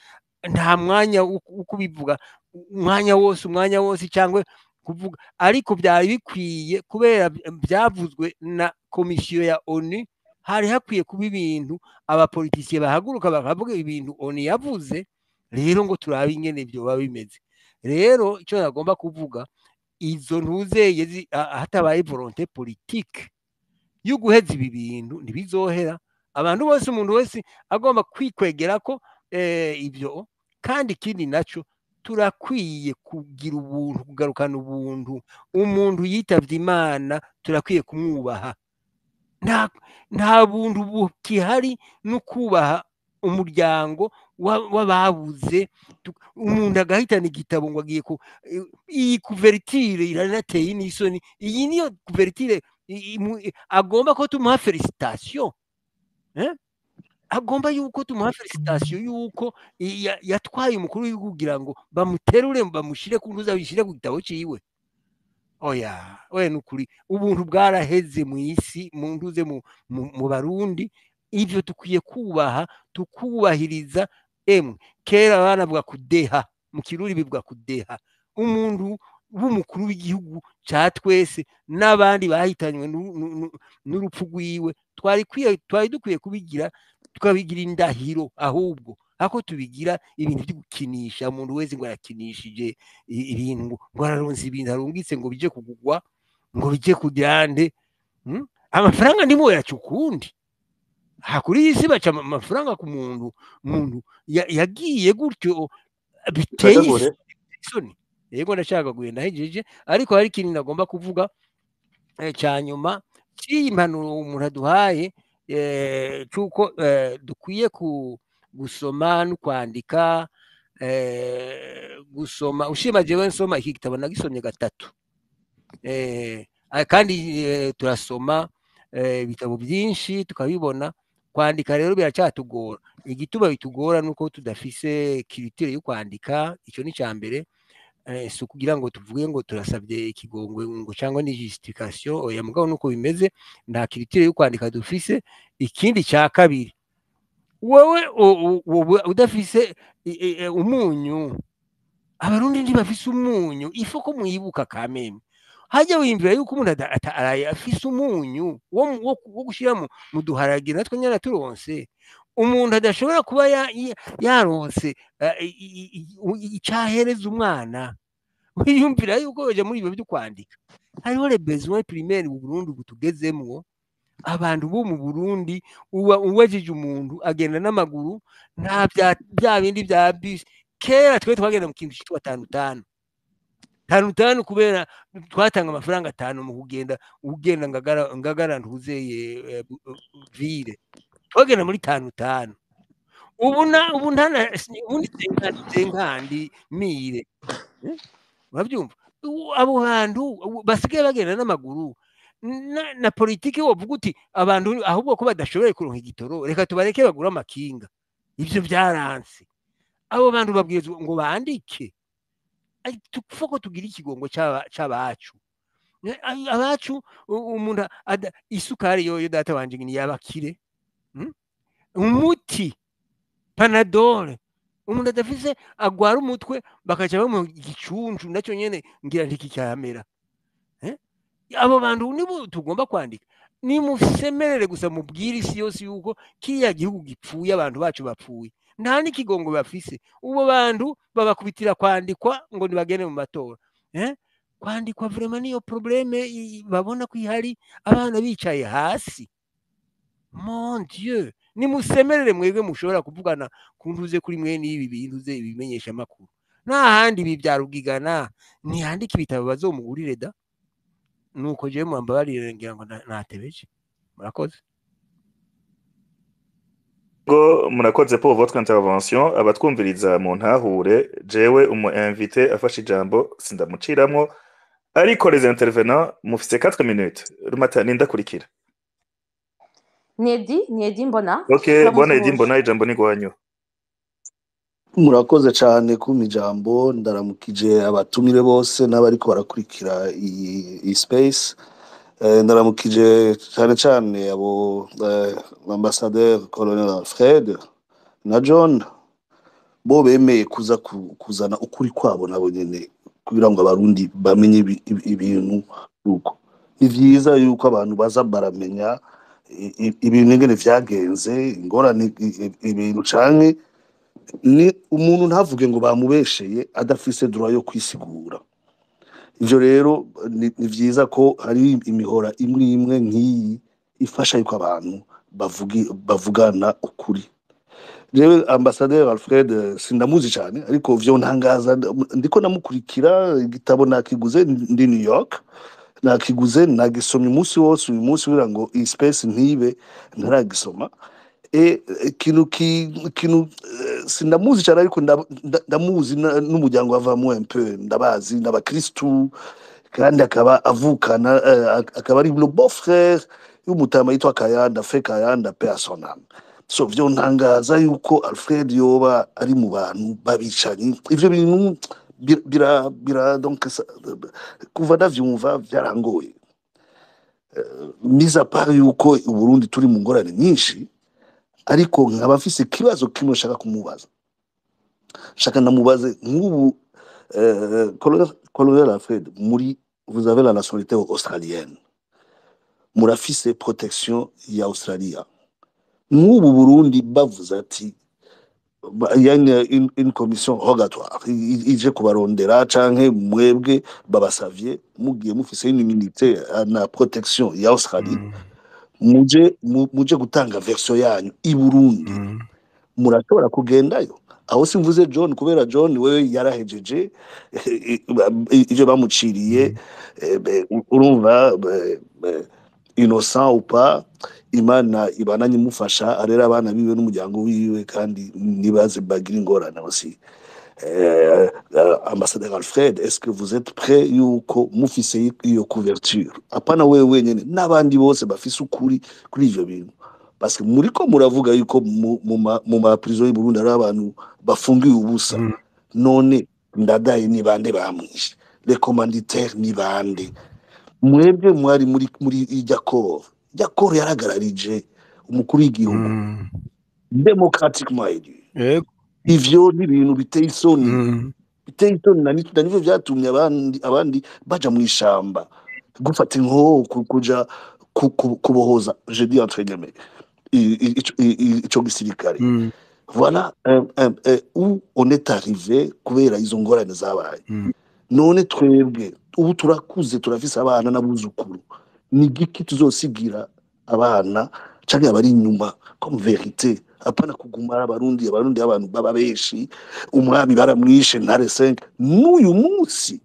nta mwanya wo kubivuga umwanya wose cyangwa kuvuga, ariko byari bikwiye kubera byavuzwe na komisiyo ya ONU. Hari hakwiye kuba ibintu abapolitisiye bahaguruka bakavuga ibintu ONU yavuze, rero ngo turabe ingene ibyo biba bimeze. Rero icyo nagomba kuvuga, izo ntuzeye hatabaye volonté politique yo guheza ibi bintu ntibizohera. Abantu bose, umuntu wese agomba kwikwegera ko ibyo. Kandi ikindi naco, turakwiye kugira ubuntu, kugarukana ubuntu. Umuntu yitavye Imana turakwiye kumwubaha. Nta buntu bukihari no kubaha umuryango w'ababuze. Umuntu agahitana igitabo ngo agiye ku iyi couverture iranateye n'isoni. Iyi niyo couverture agomba ko tumuha félicitation, agomba yuko tumuha félicitation yuko yatwaye umukuru w'igihugu kugira ngo bamuterure bamushire ku ntuza bishire ku gitabo ciwe. Oya, oya, nukuri ubuntu bwaraheze mu isi, mu ntuze mu Barundi. Ivyo tukwiye kubaha, tukubahiriza. Emwe kera banavuga kudeha, mu Kirundi bivuga kudeha umuntu w'umukuru w'igihugu ca twese n'abandi bahitanywe n'urupfu rwiwe. Twari dukwiye kubigira, tukabigira indahiro, ahubwo ako tubigira ibintu byo gukinisha. Umuntu wese ngo arakinishije ibintu, ngo araronse ibintu arungitse ngo bije kugugwa, ngo bije kugirande. Amafaranga ndimo yacukundi hakuri iyi si, baca amafaranga ku muntu, umuntu yagiye gutyo, biteye isoni. Yego, ndashaka kugenda hejeje, ariko hari ikintu nagomba kuvuga cya nyuma cy'iyi mpanuro umuntu aduhaye, cy'uko dukwiye gusoma no kwandika. Gusoma ushima, jewe nsoma iki gitabo nagisomye gatatu, kandi turasoma ibitabo byinshi tukabibona. Kwandika rero biracyatugora. Igituma bitugora nuko tudafise culture yo kwandika. Icyo ni cya mbere. Si ukugira ngo tuvuge ngo turasabye ikigongwe ngo cyangwa ni justification, oya, mugabo nuko bimeze, nta culture yo kwandika dufise. Ikindi cya kabiri, wowe udafise umunyu, Abarundi ntibafise umunyu, ifo ko mwibuka kameme hajya wiyumvira yuko umuntu afise umunyu wo gushyira mu duharage, natwe nyine turonse. Umuntu adashobora kuba yaronse icyahereza umwana, wiyumvira yuko yoja muri ibyo byo kwandika? Hariho les besoins primaires mu Burundi ubu tugezemwo. Abantu bo mu Burundi, uba uwajije umuntu agenda n'amaguru, nta bya bindi bya bisi. Kera twe twagenda mu kintu cyitwa tanu tanu, tanu tanu, kubera twatanga amafaranga 5 mu kugenda, ugenda Ngagara, Ngagara ntuzeye ville, twagenda muri tanu tanu. Ubu na ubu ntana ubundi 50 mille, urabyumva? Abo bantu basigaye bagenda n'amaguru na politiki wovuga uti abantu ahubwo ko badashoboye kuronka igitoro, reka tubareke bagura amakinga, ivyo byaranse. Abo bantu babwirizwa ngo bandike? Tuko tugira ikigongo c'abacu, abacu umuntu isukari yoyo data wanje ni yabakire. Umuti Panadol, umuntu adafise agwara umutwe bakaca bamuha igicuncu, nacyo nyene ngira ntikicyamera. Abo bantu nibo tugomba kwandika. Nimusemerere gusa, mubwire isi yose yuko kiriya gihugu gipfuye, abantu bacu bapfuye, nta n'ikigongo bafise. Ubo bantu babakubitira kwandikwa ngo nibagende mu matora. Kwandikwa vraiment niyo problème babona ko ihari, abana bicaye hasi. Mon Dieu, nimusemerere mwebwe mushobora kuvugana kuntuze kuri mwe n'ibi bintu ze ibimenyesha makuru. Nta handi ibi bya Rugigana ntiyandika ibitabo bazomugurire da. Nuko jewe mwambabarire, ngira ngo natebeje. Murakoze. Ngo murakoze pour votre intervention. Abatwumviriza mu ntahure, jewe umu invité afashe ijambo sindamuciramwo, ariko les intervenants mufise 4 minutes. Rumata, nindakurikira. Ni Edi mbona. Ok, bwana Edi Turamusuhuje. mbona, ijambo ni gwanyu. Murakoze cyane kumpa ijambo. Ndaramukije abatumire bose n'abariko barakurikira iyi space. Ndaramukije cyane cyane abo ambassadeur colonel Alfred na John, bo bemeye kuza kuzana ukuri kwabo nabo nyene kugira ngo Abarundi bamenye ibintu. Uko ni vyiza yuko abantu baza baramenya ibintu ingene vyagenze, ingorane, ibintu, canke ni umuntu ntavuge ngo bamubesheye adafise droit yo kwisigura. Ivyo rero ni vyiza ko hari imihora imwe imwe nk'iyi ifasha yuko abantu bavugana ukuri. Jewe ambassadeur Alfred sindamuzi cyane, ariko vyo ntangaza ndiko namukurikira. Igitabo nakiguze ndi New York, nakiguze nagisomye umunsi wose uyu munsi kugira ngo iyi space ntibe ntaragisoma. E ikintu sindamuzi cyane, ariko ndamuzi n'umuryango avamo un peu ndabazi, n'abakristu, kandi akaba avukana, akaba ari le beau frère y'umutama yitwa Kayanda Fe Kayanda, paix à son âme. So vyo ntangaza yuko Alfred yoba ari mu bantu babicanyi. Ivyo bintu bira donc kuva ndavyumva vyarangoye. Mis à part yuko Uburundi turi mu ngorane nyinshi, ariko nkaba mfise ikibazo kimwe nshaka kumubaza, nshaka ndamubaze nk'ubu colonel Alfred, muri vous avez la nationalité australienne, murafise protection ya Australia. Nk'ubu Burundi bavuze ati il y a une commission rogatoire ije kubarondera, canke mwebwe babasavye, mugiye mufise une immunité na protection ya Australie, muje gutanga version yanyu i Burundi, murashobora kugendayo? Aho simvuze John, kubera John wewe yarahejeje ivyo bamuciriye. Urumva, innocent ou pas, Imana ibananye imufasha arera abana biwe n'umuryango wiwe, kandi nibaze bagira ingorane aussi. Ambassadeur Alfred, est-ce que vous êtes prêt yuko mufise iyo couverture, apana wewe wenyene, n'abandi bose bafise ukuri kuri ivyo bintu? Parce que muriko muravuga yuko mu ma prison y'u Burundi hari abantu bafungiwe ubusa. None Ndadaye ni bande bamwishe? Les commanditaires ni bande? Mwebwe mwari muri irya corps, irya corps yaragararije umukuru w'igihugu démocratiquement élu. Ivyo ni ibintu biteye isoni, biteye isoni, na nivyo vyatumye abandi baja mu ishamba gufata inkoho, kuja kubohoza, je dis entre guillemets, ico gisirikare. Voilà où on est arrivé kubera izo ngorane zabaye. None twebwe ubu turakuze, turafise abana n'abuzukuru, ni giki tuzosigira abana canke abari inyuma comme vérité? Apana kuguma ari Abarundi, abantu baba benshi, umwami baramwishe Ntare 5, n'uyu munsi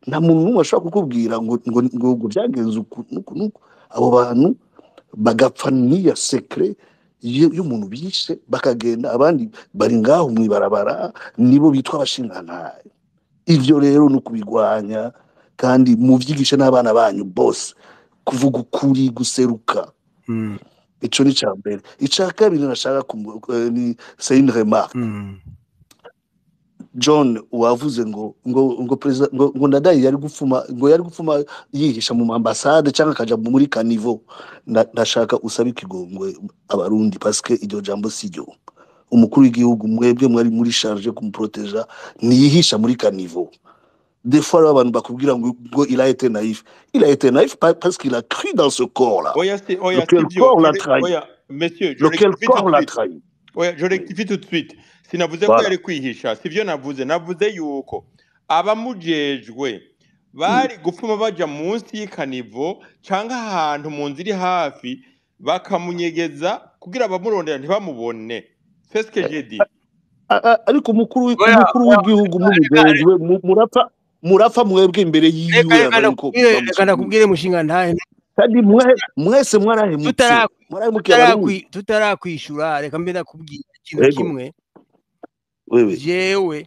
nta muntu n'umwe ashobora kukubwira ngo vyagenze uku nuku nuku. Abo bantu bagapfa n'iya secret y'umuntu bishe, bakagenda, abandi bari ngaho mw'ibarabara, nibo bitwa abashingantahe. Ivyo rero ni ukubigwanya, kandi muvyigishe n'abana banyu bose kuvuga ukuri, guseruka. Ico ni ica mbere. Ica kabiri nashaka ni c'est une remarque. John wavuze ngo ngo ngo president ngo, ngo Ndadaye yari gupfuma, ngo yari gupfuma yihisha mu ambasade cyangwa akaja muri caniveau. Ndashaka usabe ikigongwe abarundi, parce que iryo jambo si ryo. Umukuru w'igihugu mwebwe mwari muri charge kumuproteja, ntiyihisha muri caniveau. Des fois rero abantu bakubwira ngo ngo il a été naïf, il a été naïf parce qu'il a cru dans ce corps là, Oya, si, oya, lequel sivyo. corps l'a trahi, Oya, monsieur, je lequel rectifie tout corps de l'a suite. trahi. Oya, je rectifie tout de suite. Sinavuze ko Voilà. yari kwihisha, sivyo navuze. Navuze yuko abamujejwe bari gupfuma baja munsi y'ikanivo canke ahantu mu nzu iri hafi bakamunyegeza kugira abamurondera ntibamubone. C'est ce que j'ai dit. Ariko umukuru Oya, umukuru oya, w'igihugu reka mubijejwe, murapfa murapfa mwebwe imbere reka yiwe reka aba ariko ndakubwire, reka bamusubira. ndakubwire mushinga ntahe. Kandi mwese mwarahemutse, Tutara mwarahemukiye abarundi. Tutarakwishura, reka mbe ndakubwira ikintu Ego kimwe. Wewe Jewe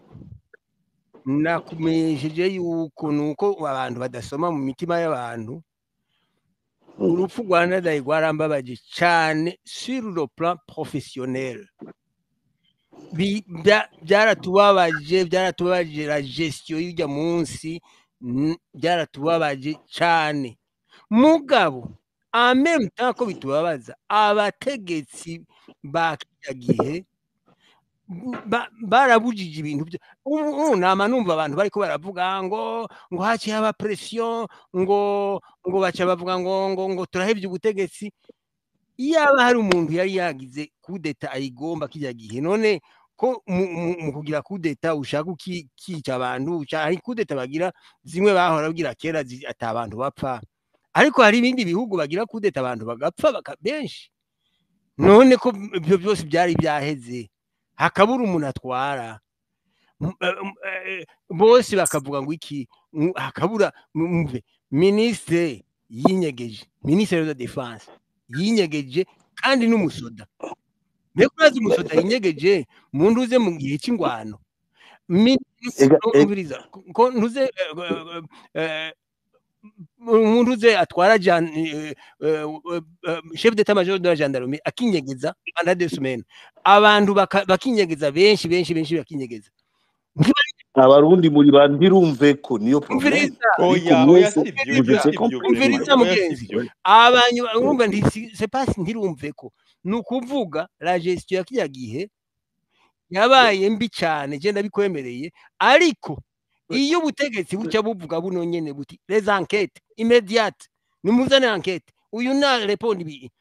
nakumenyesheje yuko nuko abantu badasoma mu mitima y'abantu. Urupfu rwa Ndadaye rwarambabaje cyane sur le plan professionnel. Byaratubabaje, byaratubabaje la gestion y'ujya munsi, byaratubabaje cyane. Mugabo en même temps ko bitubabaza, abategetsi ba kiriya gihe barabujije ibintu byo ubu nama numva abantu bariko baravuga ngo ngo haciye haba pression, ngo ngo baca bavuga ngo ngo ngo turahevye ubutegetsi. Iyaba hari umuntu yari yagize kudeta ayigomba kirya gihe, none ko mu kugira kudeta ushaka ukica abantu, hari kudeta bagira zimwe bahora bagira kera ata abantu bapfa, ariko hari ibindi bihugu bagira kudeta abantu bagapfa benshi. None ko ibyo byose byari byaheze, hakabura umuntu atwara, bose bakavuga ngo iki, hakabura mve ministre yinyegeje, ministre de défense yinyegeje, kandi n'umusoda. Mbega urazi umusoda yinyegeje mu ntuze mu gihe cy'ingwano? Ega Umviriza, ko ntuze umuntu uze atwara chef d'état major de la gendarmerie akinyegeza pendant 2 semaines, abantu bakinyegeza benshi benshi benshi bakinyegeza. Abarundi muri ba ntirumve ko niyo problème. Umviriza. Ariko Oya, oya, mwese sivyo, ivyo vous étiez sivyo complice. vraiment. Umviriza Oya, mugenzi, sivyo. abantu urumva nti c'est pas ntirumve ko ni ukuvuga la gestion ya kirya gihe yabaye mbi cyane, je ndabikwemereye. Ariko iyo ubutegetsi bucya buvuga buno nyene buti les enquêtes immédiates, nimuzane enquête, uyu na répondre ibi,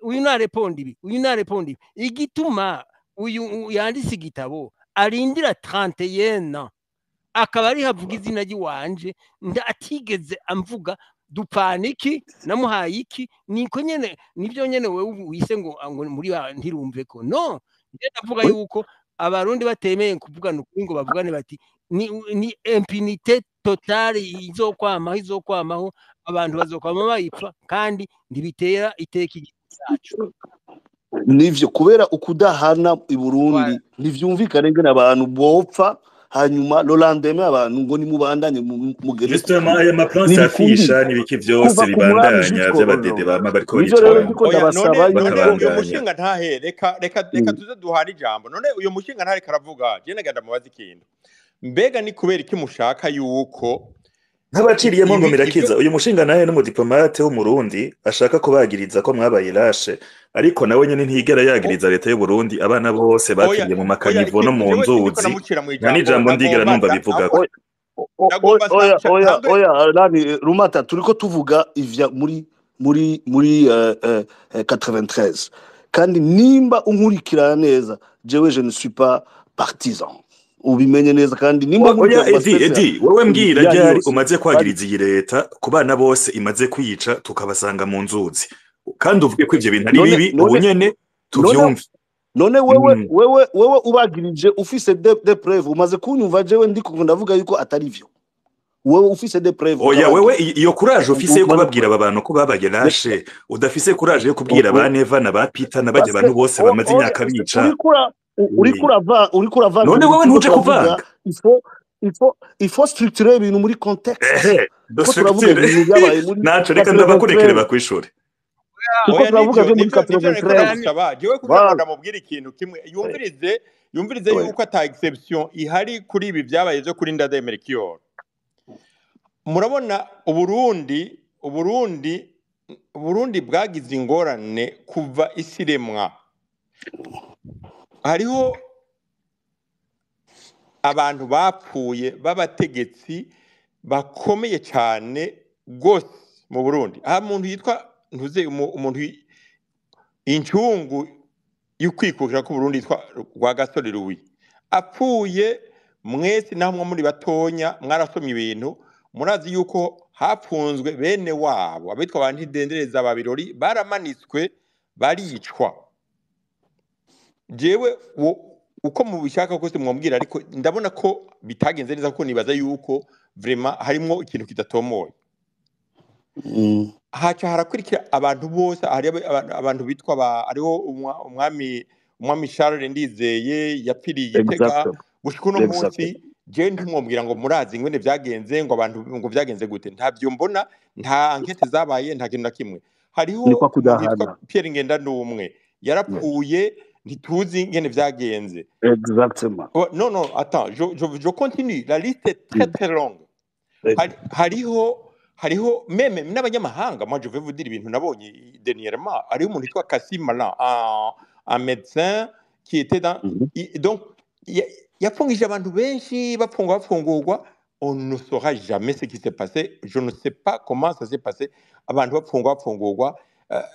uyu na répondre ibi, uyu na répondre ibi. Igituma uyu yanditse igitabo arindira 31 ans akaba ari havuga izina ry'iwanje, atigeze amvuga dupfana iki, namuhaye iki, niko nyene nibyo nyene wewe wise ngo ngo muri ba ntirumve ko no njye ndavuga yuko abarundi batemeye kuvugana ukuri ngo bavugane bati ni impunité totale izokwamaho, izokwamaho, abantu bazokwama bayipfa, kandi ntibitera iteka igihugu cyacu. Nivyo, kubera ukudahana i Burundi. Voilà. Ntivyumvikane ngene abantu bopfa, hanyuma le lendemain abantu ngo nimubandanye mugere ku Justement, kazi. aya ma plan Ntibikundira s'afficha n'ibiki vyose kuva ku mwami bibandanya jusqu'au vy'abadede bama bariko Nivyo barica rero abantu ndiko Oya, none ndabasaba none uyu bakabandanya. mushinga ntahe, reka reka reka tuze duhana ijambo. None uyu mushinga ntahe karavuga, je nagira ndamubaza ikintu. Mbega ni kubera iki mushaka yuko Nk'abaciriyemo ngo ibi ibyo mirakiza uyu mushinga nawe n'umudiplomate w'umurundi ashaka kubagiriza ko mwabaye rashe, ariko nawe nyene ntiyigera yagiriza leta y'u Burundi abana bose oya bapfiriye mu oya makanivo no ikintu mu jewe sindiko nzuzi, ndamucira mu nta ijambo, n'ijambo ndigera ndagomba numva bivugako. Oya, ndagomba oya oya ntangure. Oya nani Rumata, turiko tuvuga ivya muri 93, kandi nimba unkurikirana neza, jewe je ne suis pas partisan, ubimenye neza, kandi nimba Oya nkurikirana Edi, amaspace Edi, wowe mbwira yanyu ryari yose umaze kandi kwagiriza iyi leta ku bana bose imaze kwica tukabasanga mu nzuzi, kandi uvuge ko ivyo bintu ari none bibi ubu none nyene none tuvyumve. None wewe wewe ubagirije ufise des preuves, umaze kunyumva jewe ndiko ndavuga yuko atari vyo, wewe ufise des preuves Oya wewe ukabagira iyo courage ufise yo umaze kubabwira aba bantu ko babaye rashe, udafise courage yo kubwira ba Neva na ba Peter na barya parce que bantu bose bamaze oya imyaka bica. uriko uriko urava uriko uravanga None ibintu wewe turiko ntuje turavuga. kuvanga. Il faut structurer ibintu muri contexte. Ehe, Ko turavuga structure ibintu byabaye muri naco reka ndabakurekere 93, bakwishure. turiko Oya, turavuga nivyo byo muri nivyo nivyo nariko 93. ndamusaba jewe kugira ngo Voilà. ndamubwire ikintu kimwe yumvirize. Yumvirize Ouais. yuko ata exception ihari kuri ibi vyabaye vyo kuri Ndadaye Melchior. Murabona Uburundi bwagize ingorane kuva isi iremwa. Hariho abantu bapfuye b'abategetsi bakomeye cyane rwose mu Burundi. Aha umuntu yitwa ntuze umuntu incungu y'ukwikukira k'Uburundi yitwa Rwagasore Louis apfuye, mwese naho mwe muri batonya mwarasomye ibintu, murazi yuko hapfunzwe bene wabo abitwa ba Ntidendereza ba Birori baramanitswe baricwa. Jewe uko mubishaka kose mwambwira, ariko ndabona ko bitagenze neza, kuko nibaza yuko vraiment harimwo ikintu kidatomoye. Haca harakurikira abantu bose, hari abantu bitwa ba hariho umwami Charles Ndizeye yapfiriye Gitega. Exactement. Gushika uno munsi Exactement. je ntimwombwira ngo murazi ingene vyagenze, ngo abantu ngo vyagenze gute, ntavyo mbona, nta enquête zabaye, nta kintu na kimwe. Hariho Ni kwa umuntu yitwa kudahana. Pierre Ngendandumwe yarapfuye, ntituzi ingene vyagenze. Exactement. Oh, non, non, attends, je continue. La liste est très très longue. Hariho même n'abanyamahanga. Moi je vais vous dire ibintu nabonye dernièrement. Hariho umuntu yitwa Kassim Malan, un médecin qui était dans donc yapfungije abantu benshi, bapfungwa bafungurwa. On ne saura jamais ce qui s'est passé. Je ne sais pas comment ça s'est passé. Abantu bapfungwa bafungurwa,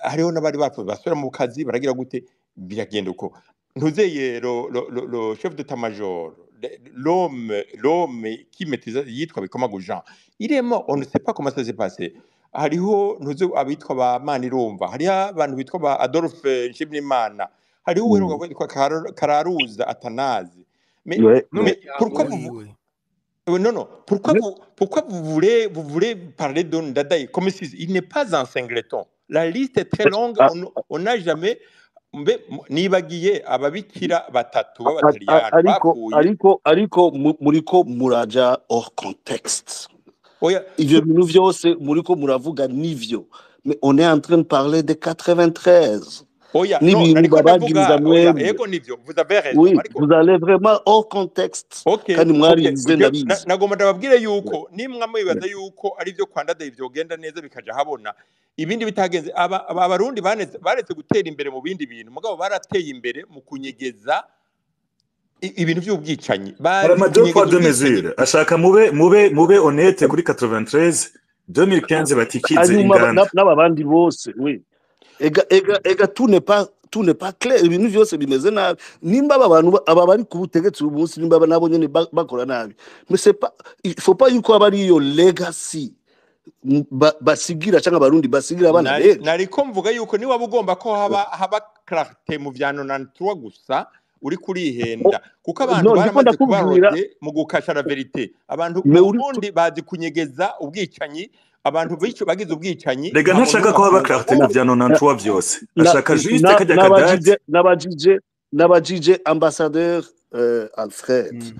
hariho n'abari bapfuye basubira mu kazi, baragira gute, biragenda uko. Ntuzeye le chef d'état-major, l'homme qui maîtrisait yitwa Bikomagu Jean, il est mort, on ne sait pas comment ça s'est passé. Hariho ntuzi abitwa ba Manirumva, hariho abantu bitwa ba Adolphe Nshimirimana, hariho uheruka kwitwa Kararuza Atanazi. Mais, Ouais, mais ouais. pourquoi vous wiwe. Non, non. Pourquoi vous voulez parler de Ndadaye comme si il n'est pas un singleton. La liste est très longue. Ah, On n'a jamais mbe nibagiye ababikira batatu b'abataliyano ariko bapfuye. ariko muriko muraja hors contexte. Oya, Ivyo bintu vyose muriko muravuga nivyo, mais on est en train de parler de 93 oya, non, n'ibintu nariko babagiriza ndavuga oya, mwebwe. ego nivyo, vous avez raison. Oui, Ariko vous allez vraiment hors contexte okay, kandi okay. mwarize ndabizi. Nagomba ndababwire yuko nimwe mwibaza yuko ari byo kwa Ndadaye vyogenda neza bikaja habona, ibindi bitagenze. Abarundi baretse gutera imbere mu bindi bintu, mugabo barateye imbere mu kunyegeza ibintu by'ubwicanyi. Hari Bazi ama deux kunyegeza poids deux ubwicanyi. mesures. Ashaka mube honnête kuri 93 2015 batikize Hanyuma inganda. n'aba bandi bose, oui. Ega tout n'est pas clair, ibintu vyose bimeze nabi. Nimba aba bantu aba bari ku butegetsi uyu munsi, nimba nabo nyene bakora nabi, mais c'est pas, il faut pas yuko aba ari iyo legacy basigira cyangwa abarundi basigira abana b'ejo. Nariko mvuga yuko niba ugomba ko haba clarté mu vya 93 gusa, uri kurihenda, kuko abantu No, ndiko baramaze ndakubwira kubarode mu gukasha la vérité. Abantu mais mu uri Burundi bazi kunyegeza ubwicanyi, abantu bico bagize ubwicanyi, Rega nta muntu ntashaka n'umwe ko haba afungwa. clarté mu vya 93 vyose. na Ashaka juste na kajya kadate. Nabajije ambassadeur Alfred.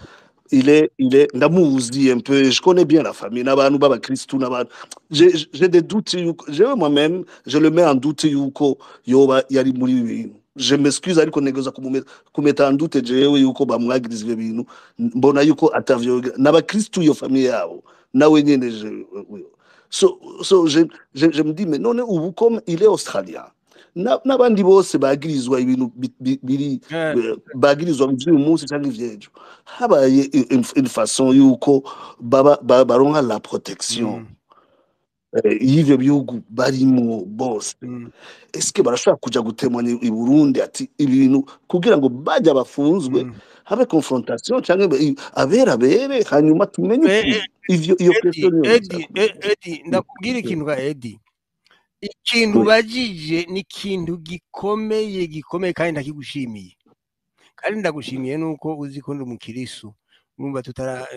Il est ndamuzi un peu, je connais bien la famille, n'abantu b'abakristu, n'abantu, j'ai des doutes yuko jewe moi-même je le mets en doute yuko yoba yari muri ibi bintu. Je m'excuse, ariko negeza kumeta en doute jewe yuko bamwagiriza ibyo bintu, mbona yuko atavyo n'abakristu iyo famille yabo nawe nyene so je me dis, mais none ubu comme il est australien, n'abandi bose bagirizwa ibintu biri bagirizwa ivy'uyu munsi cyangwa ivy'ejo, habaye une façon yuko baba baronka la protection y'ivyo bihugu barimwo bose, est-ce que barashobora kuja gutemanya i Burundi ati ibintu kugira ngo bajya bafunzwe, habe confrontation cyangwa abera bere, hanyuma tumenye ukuri? Ivyo iyo Edi, question niyo Edi, nshaka. Edi, ndakubwira ikintu ga Edi. Ikintu Oui. ubajije ni ikintu gikomeye gikomeye, kandi ndakigushimiye. Kandi ndagushimiye nuko uzi ko ndi umukirisu. Urumva tutara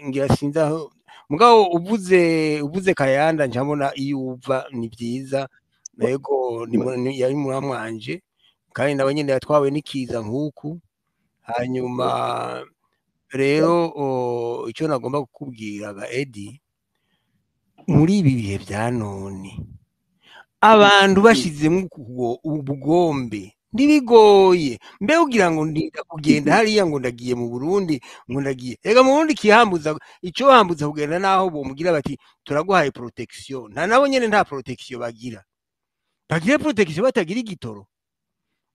ngira sinzi aho mugabo uvuze Kayanda ncabona iyo uva ni byiza. Yego, yari muramwanje, kandi nawe nyene yatwawe n'ikiza nk'uku. Hanyuma rero icyo nagomba kukubwira ga Edi, muri ibi bihe bya none abantu bashizemo ubugombe Ntibigoye. Mbe ugira ngo ndinda kugenda hariya ngo ndagiye mu Burundi, ngo ndagiye ega mu Burundi, kihambuza ico hambuza kugenda naho bomugira bati turaguhaye protection. Nta nabo nyene nta protection bagira. Bagira protection batagira igitoro,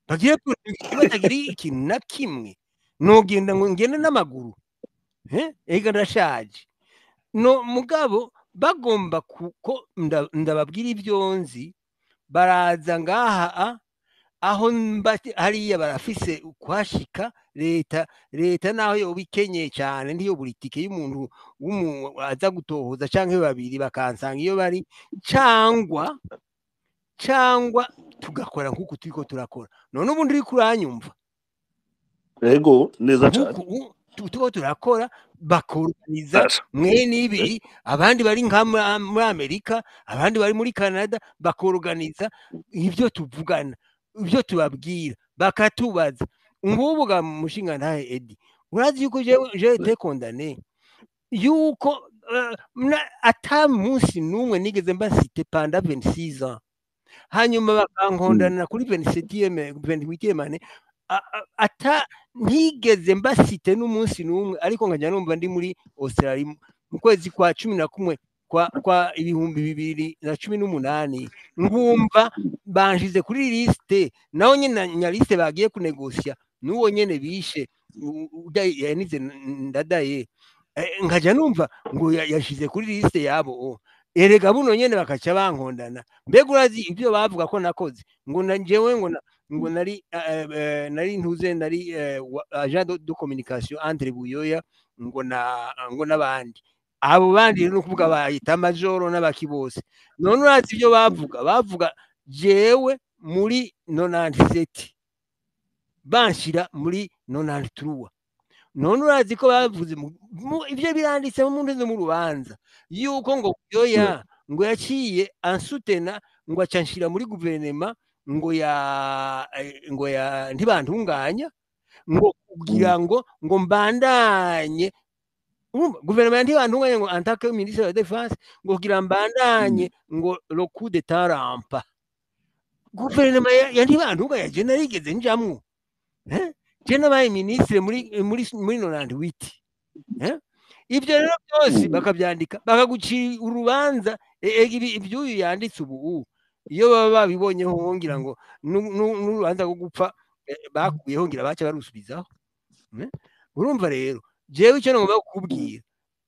bagira protection batagira ikintu na kimwe. Nogenda ngo ngende n'amaguru, ega ndashaje. No mugabo bagomba kuko ndababwira ibyo nzi, baraza ngaha aho mba hariya barafise kuhashika. Leta naho yoba ikenye cyane ntiyo buri tike y'umuntu aza gutohoza canke babiri bakansanga iyo bari, cyangwa tugakora nk'uku turiko turakora none. Ubundi uriko uranyumva? Ego, neza cyane. Nk'uku turiko turakora, bakorganiza Asa. mwene ibi, abandi bari nka muri Amerika, abandi bari muri Canada, bakorganiza ibyo tuvugana, ibyo tubabwira, bakatubaza. Ngubu ga mushinga ntahe Edi, urazi yuko jewe j'ai été condamné, yuko ata munsi n'umwe nigeze mba cité pendant 26 ans, hanyuma bakankondana kuri 27e, 28e année, ata ntigeze mba cité n'umunsi n'umwe. Ariko nkajya numva ndi muri Australia mu kwezi kwa 11 kwa 2018, ngumva banshize kuri liste, naho nyene nya liste bagiye kunegosya n'uwo nyene bishe urya yanize Ndadaye. Nkaja numva ngo yashize kuri liste yabo. Erega buno nyene bakaca bankondana. Mbega urazi ibyo bavuga ko nakoze? Ngo na jewe ngo nari nari ntuze, nari agent de communication entre Buyoya ngo n'abandi. Abo bandi rero nukuvuga bayita majoro n'abaki bose. None urazi ibyo bavuga? Jewe muri 97 banshira muri 93. None urazi ko bavuze ibyo biranditse mu ntuze, mu rubanza, yuko ngo Buyoya ngo yaciye ansutena, ngo acanshira muri guverinema ngo ya Ntibantunganya, ngo kugira ngo mbandanye. Urumva, guverinoma ya Ntibantunganya, ngo en tant que ministre de la défense, ngo kugira mbandanye ngo le coup d'état rampa. Guverinoma ya Ntibantunganya je narigeze njamwo, eh? Je nabaye ministre muri 98, eh? Ibyo rero byose bakabyandika, bakagucira urubanza. Iby'uyu yanditse ubu, iyo baba babibonyeho ngira ngo n'urubanza rwo gupfa bakuyeho ngira baca barusubizaho. Urumva rero jewe icyo nagomba kukubwira,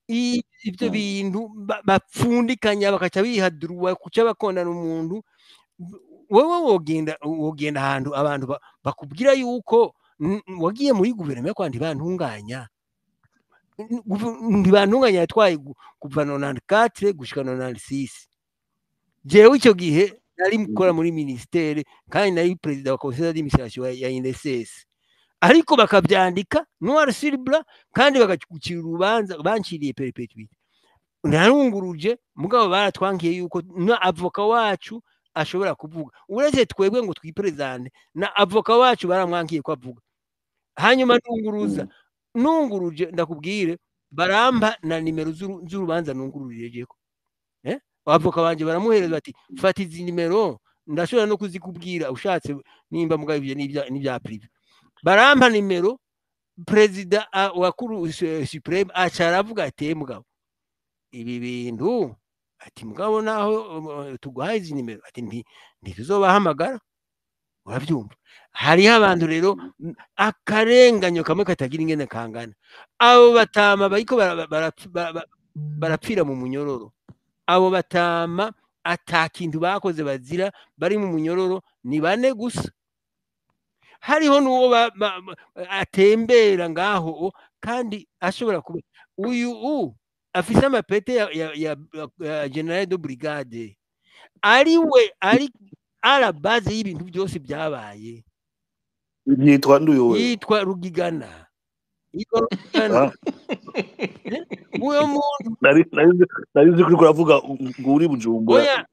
ibyo bintu bapfundikanya bakaca bihadurwa kuca bakondana umuntu. Wowe wogenda ahantu abantu bakubwira yuko wagiye muri guverinoma yo kwa Ntibantunganya. Ntibantunganya yatwaye kuva 94 gushika 96. Jewe icyo gihe nari mukora muri ministere kandi nari perezida wa conseil d'administration ya INSS, ariko bakabyandika noir sur blanc kandi bagacucira urubanza, banciriye perpétuité. Narunguruje, mugabo baratwankiye yuko na avocat wacu ashobora kuvuga. Uretse twebwe ngo twiprésente, na avocat wacu baramwankiye ko avuga. Hanyuma nunguruza, nunguruje, ndakubwire, barampa na nimero z'urubanza nungururijeko. Avocat wanje baramuhereza bati: "Fata izi nimero." Ndashobora no kuzikubwira ushatse nimba, mugabo ivyo n'ibya privé. Barampa nimero, perezida wa cour suprême aca aravuga ati: "Mugabo ibi bintu," ati, "mugabo naho tuguhaye izi nimero," ati, "ntituzobahamagara." Uravyumva, hariho abantu rero akarenganyo kamwe katagira ingene kangana. Abo batama bariko barapfira mu munyororo, abo batama ata kintu bakoze bazira, bari mu munyororo ni bane gusa. Hariho n'uwo atembera ngaho kandi ashobora kuba uyu afise amapete ya général de brigade, ari we ari à la base y'ibintu byose byabaye. Yitwa nduyowe? Yitwa Rugigana, yitwa Rugigana. Uyo muntu Nari nzi ko uriko uravuga ngo uri Bujumbura. Oya.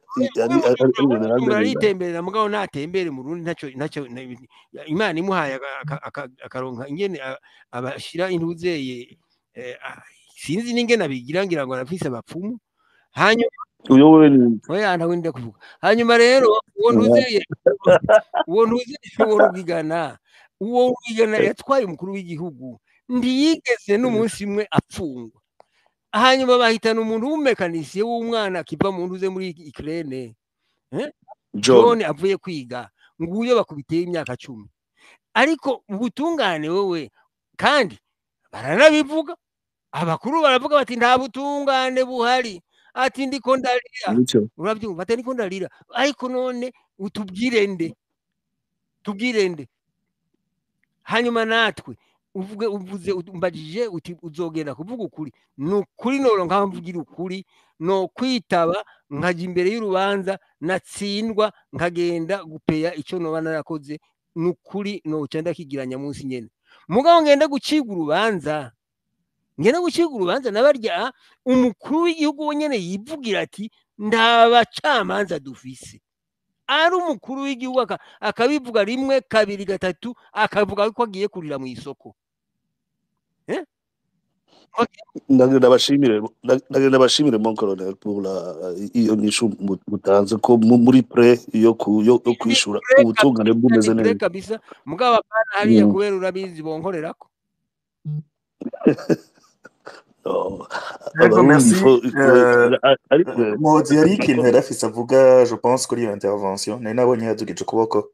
Ari Bujumbura general de brigade. Aritemberera, mugabo natembere mu Burundi ntacyo Imana imuhaye akaronka ingene abashira intuzeye, sinzi n'ingene abigira, ngira ngo arafise abapfumu. Hanyuma Uyo wewe ni Oya, ntawe ndenda kuvuga. Hanyuma rero uwo ntuzeye, uwo ntuzeye, uwo Rugigana, uwo Rugigana yatwaye umukuru w'igihugu ntiyigeze n'umunsi umwe apfungwa. Hanyuma bahitana umuntu w'umumekanisiye w'umwana akiva mu ntuze muri Ukraine, John. John avuye kwiga, nguyo bakubiteye imyaka 10. Ariko ubutungane wewe, kandi baranabivuga, abakuru baravuga bati nta butungane buhari, ati ndiko ndarira. Nico. Urabyumva, ati ndiko ndarira. Ariko none utubwire nde, tubwire nde? Hanyuma natwe uvuge, uvuze, umbajije uti uzogenda kuvuga ukuri. Ni ukuri noro nkaho mvugira ukuri, no kwitaba nkajya imbere y'urubanza natsindwa nkagenda gupeya icyo noba narakoze. Ni ukuri noca ndakigiranya munsi nyene. Mugabo ngenda gucibwa urubanza, ngenda gucibwa urubanza nabarya umukuru w'igihugu wenyene yivugira ati nta bacamanza dufise. Ari umukuru w'igihugu akabivuga rimwe kabiri gatatu, akavuga ko agiye kurira mu isoko. Ndagenda bashimire mon colonel pour la iyo nyishu mutanze ko muri prêt yo yo Ni kwishura prêt ubutungane kabisa, ni bumeze prêt neza. kabisa. Mugabo apana hariya kubera urabizi bonkorerako. No, Yego, abarundi merci. faut ariko Muhozi yari ikintu yari afise avuga, je pense, kuri iyo intervention. Nari nabonye yadugije ukuboko.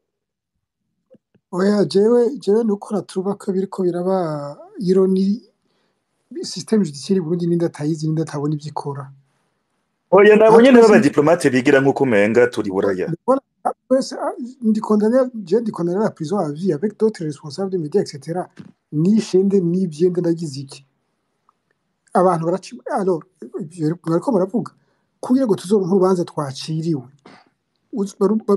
Oya, jewe nuko natuba ko biriko biraba ironi système judiciaire Burundi ninde atayizi, ninde atabona ivyo ikora. Oya, Aha nabonye twese n'abadiplomate bigira nk'uko umenga turi buraya. voilà, twese ndi condamné, je ndi condamné à la prison à vie avec d'autres responsables des médias, etc. Nishende nibyende ndagize iki? Abantu baraci alors ivyo mwariko muravuga kugira ngo tuzoronke urubanza twaciriwe,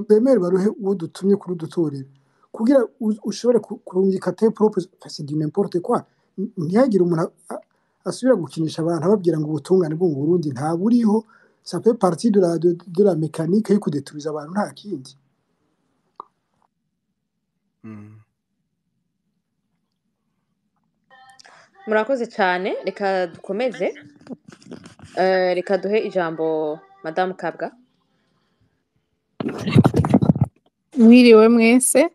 bemere baruhe uwo dutumye kurudutorera kugira ushobore kurungika te propre, c'est du n'importe quoi. Ntihagire umuntu asubira gukinisha abantu ababwira ngo ubutungane bwo mu Burundi nta buriho. Ça fait partie de la mécanique yo kudeturiza abantu, nta kindi. Murakoze cyane, reka dukomeze. Reka duhe ijambo Madamu Kabwa. Mwiriwe mwese.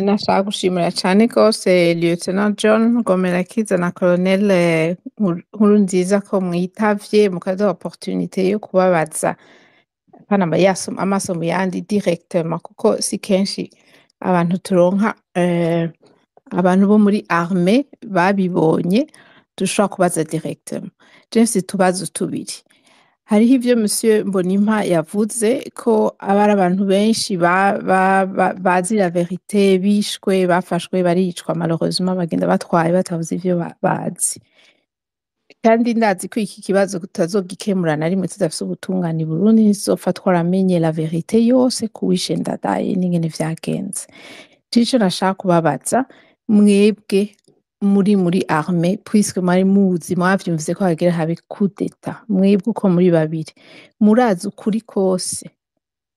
Nashaka gushimira cyane rwose Lieutenant John Gomerakiza na Colonel Nkurunziza ko mwitavye mukaduha opportunité yo kubabaza apana amaso mu yandi directement, kuko si kenshi abantu turonka abantu bo muri armée babibonye dushobora kubaza directement. Je mfise utubazo tubiri. Hariho ivyo Monsieur Mbonimpa yavuze ko aba ari abantu benshi bazi la vérité bishwe, bafashwe, baricwa, malheureusement bagenda batwaye batavuze ivyo bazi. Kandi ndazi ko iki kibazo tutazogikemura na rimwe tudafise ubutungane i Burundi, ntituzopfa twaramenye la vérité yose kuwishe Ndadaye n'ingene vyagenze. Je ico nashaka kubabaza, mwebwe muri armée, puisque mwari muzi, mwavyumvise ko hagira habe coup d'état, mwebwe uko muri babiri murazi ukuri kose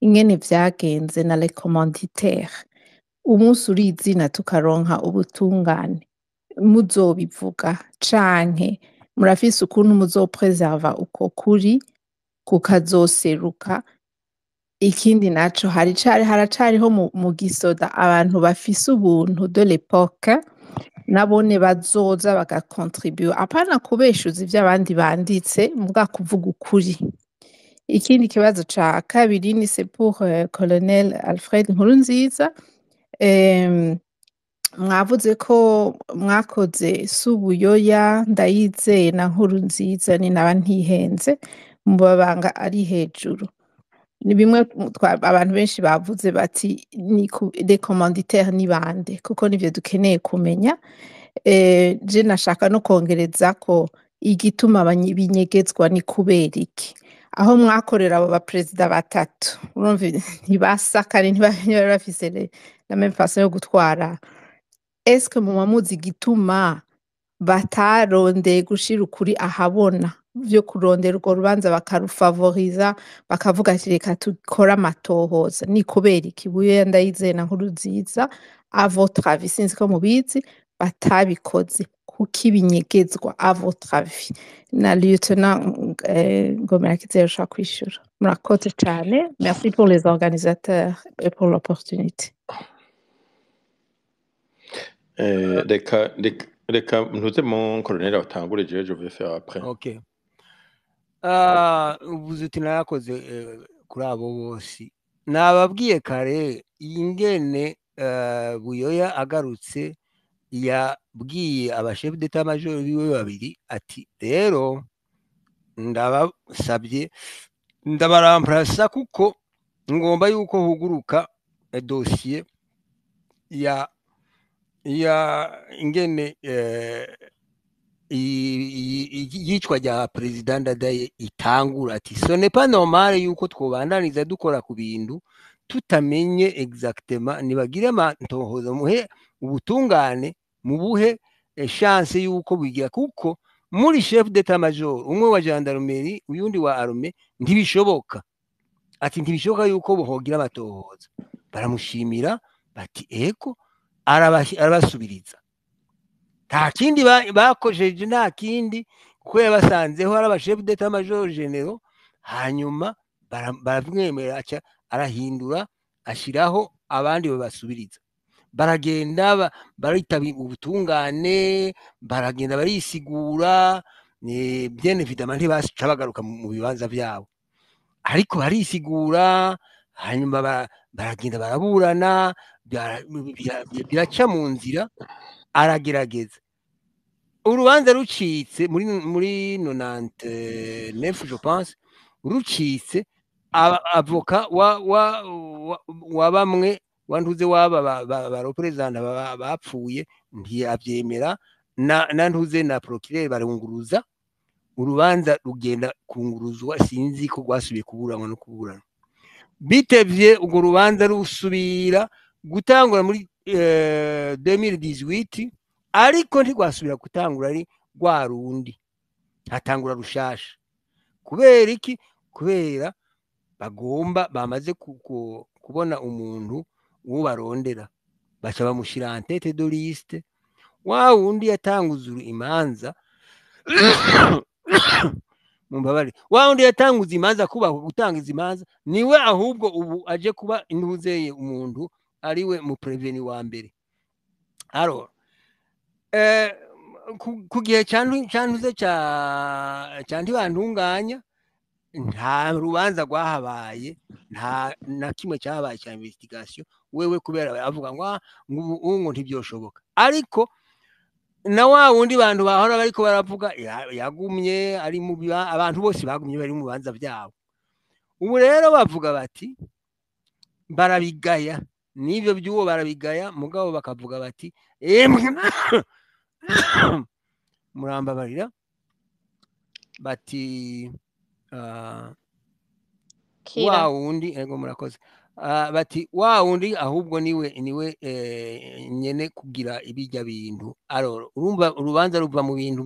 ingene vyagenze na les commanditaires, umunsi urizina tukaronka ubutungane, muzobivuga canke murafise ukuntu muzopreserva uko kuri kukazoseruka? Ikindi naco, hari haracariho mu gisoda abantu bafise ubuntu de l'époque, nabone bazoza bagakontribuwa, apana kubeshuza ivyo abandi banditse, muga kuvuga ukuri. Ikindi kibazo ca kabiri ni c'est pour Colonel Alfred Nkurunziza. Mwavuze ko mwakoze Subuyoya, Ndayizeye na Nkurunziza, ni naba ntihenze, mu mabanga ari hejuru. Ni bimwe abantu benshi bavuze bati ni les commanditaires ni bande, kuko nivyo dukeneye kumenya. Je nashaka no kongereza ko igituma binyegezwa ni kubera iki? Aho mwakorera abo baperezida batatu, urumva ntibasa kandi ntibari bafise la même façon yo gutwara. Est-ce que muba muzi igituma batarondeye gushira ukuri ahabona, vyo kurondera urwo rubanza bakarufavoriza, bakavuga ati reka dukore amatohoza? Ni kubera iki? Buyoya, Ndayizeye na Nkurunziza, à votre avis, sinzi ko mubizi, Batabikoze kuki binyegezwa, à votre avis? Na lieutenant Ngomirakiza yoshobora kwishura. Murakoze cane, merci pour les organisateurs et pour l'opportunité. Reka ntuze mon colonel atangure, jewe je vais faire après. Okay. Uvuze uti narakoze kuri abo bose nababwiye kare ingene Buyoya agarutse yabwiye abashefu d'état major biwe babiri ati: "Rero ndabasabye, ndabaramplasa kuko ngomba yuko huguruka dosiye ya ingene iyicwa rya perezida Ndadaye itangura." Ati: "Ce n'est pas normal yuko twobandaniza dukora ku bintu tutamenye exactement. Nibagire amatohoza, muhe ubutungane, mubuhe chance yuko bigira, kuko muri chef d'état major umwe wa gendarmerie, uyundi wa armée, ntibishoboka." Ati: "Ntibishoboka yuko bohogira amatohoza." Baramushimira bati: "Ego." Arabasubiriza, nta kindi bakojeje, nta kindi, kuko yabasanzeho ari abachef d'état major généraux. Hanyuma baramwemera, aca arahindura, ashiraho abandi babasubiriza. Baragenda baritaba ubutungane, baragenda barisigura. Bien évidemment ntibaca bagaruka mu bibanza vyabo, ariko barisigura. Hanyuma baragenda baraburana, biraca mu nzira, aragerageza. Urubanza rucitse muri 99, je pense, rucitse, avocat wa bamwe wa ntuze waba ba représentants bapfuye ntiyavyemera, na ntuze na procureur barunguruza urubanza, rugenda kunguruzwa. Sinzi ko rwasubiye kuburanwa no kuburanwa. Bitevye urwo rubanza rusubira gutangura muri 2018, ariko ntirwasubira gutangura ari rwa rundi, hatangura rushasha. Kubera iki? Kubera bagomba bamaze kubona umuntu uwo barondera, baca bamushyira en tête de liste, wa wundi yatanguza imanza, mumbabarire, wa wundi yatanguza imanza, kubahwa gutangiza imanza, niwe ahubwo ubu aje kuba intuzeye umuntu ariwe mu prévenu wa mbere. Alors ku gihe cantuze ca Ntibantunganya nta rubanza rwahabaye, nta na kimwe cyahabaye cya investigation. Wewe kubera avuga ngo: "Ah, ngo ubu ngo ntibyoshoboka." Ariko na wa wundi bantu bahora bariko baravuga yagumye ari mu abantu bose bagumye bari mu bibanza byabo. Ubu rero bavuga bati barabigaya n'ibyo by'uwo barabigaya, mugabo bakavuga bati: "Emwe, murambabarira," bati Kira. Wa wundi, ego murakoze. Bati wa wundi ahubwo niwe nyene kugira ibijya bintu. Alors urumva urubanza ruva mu bintu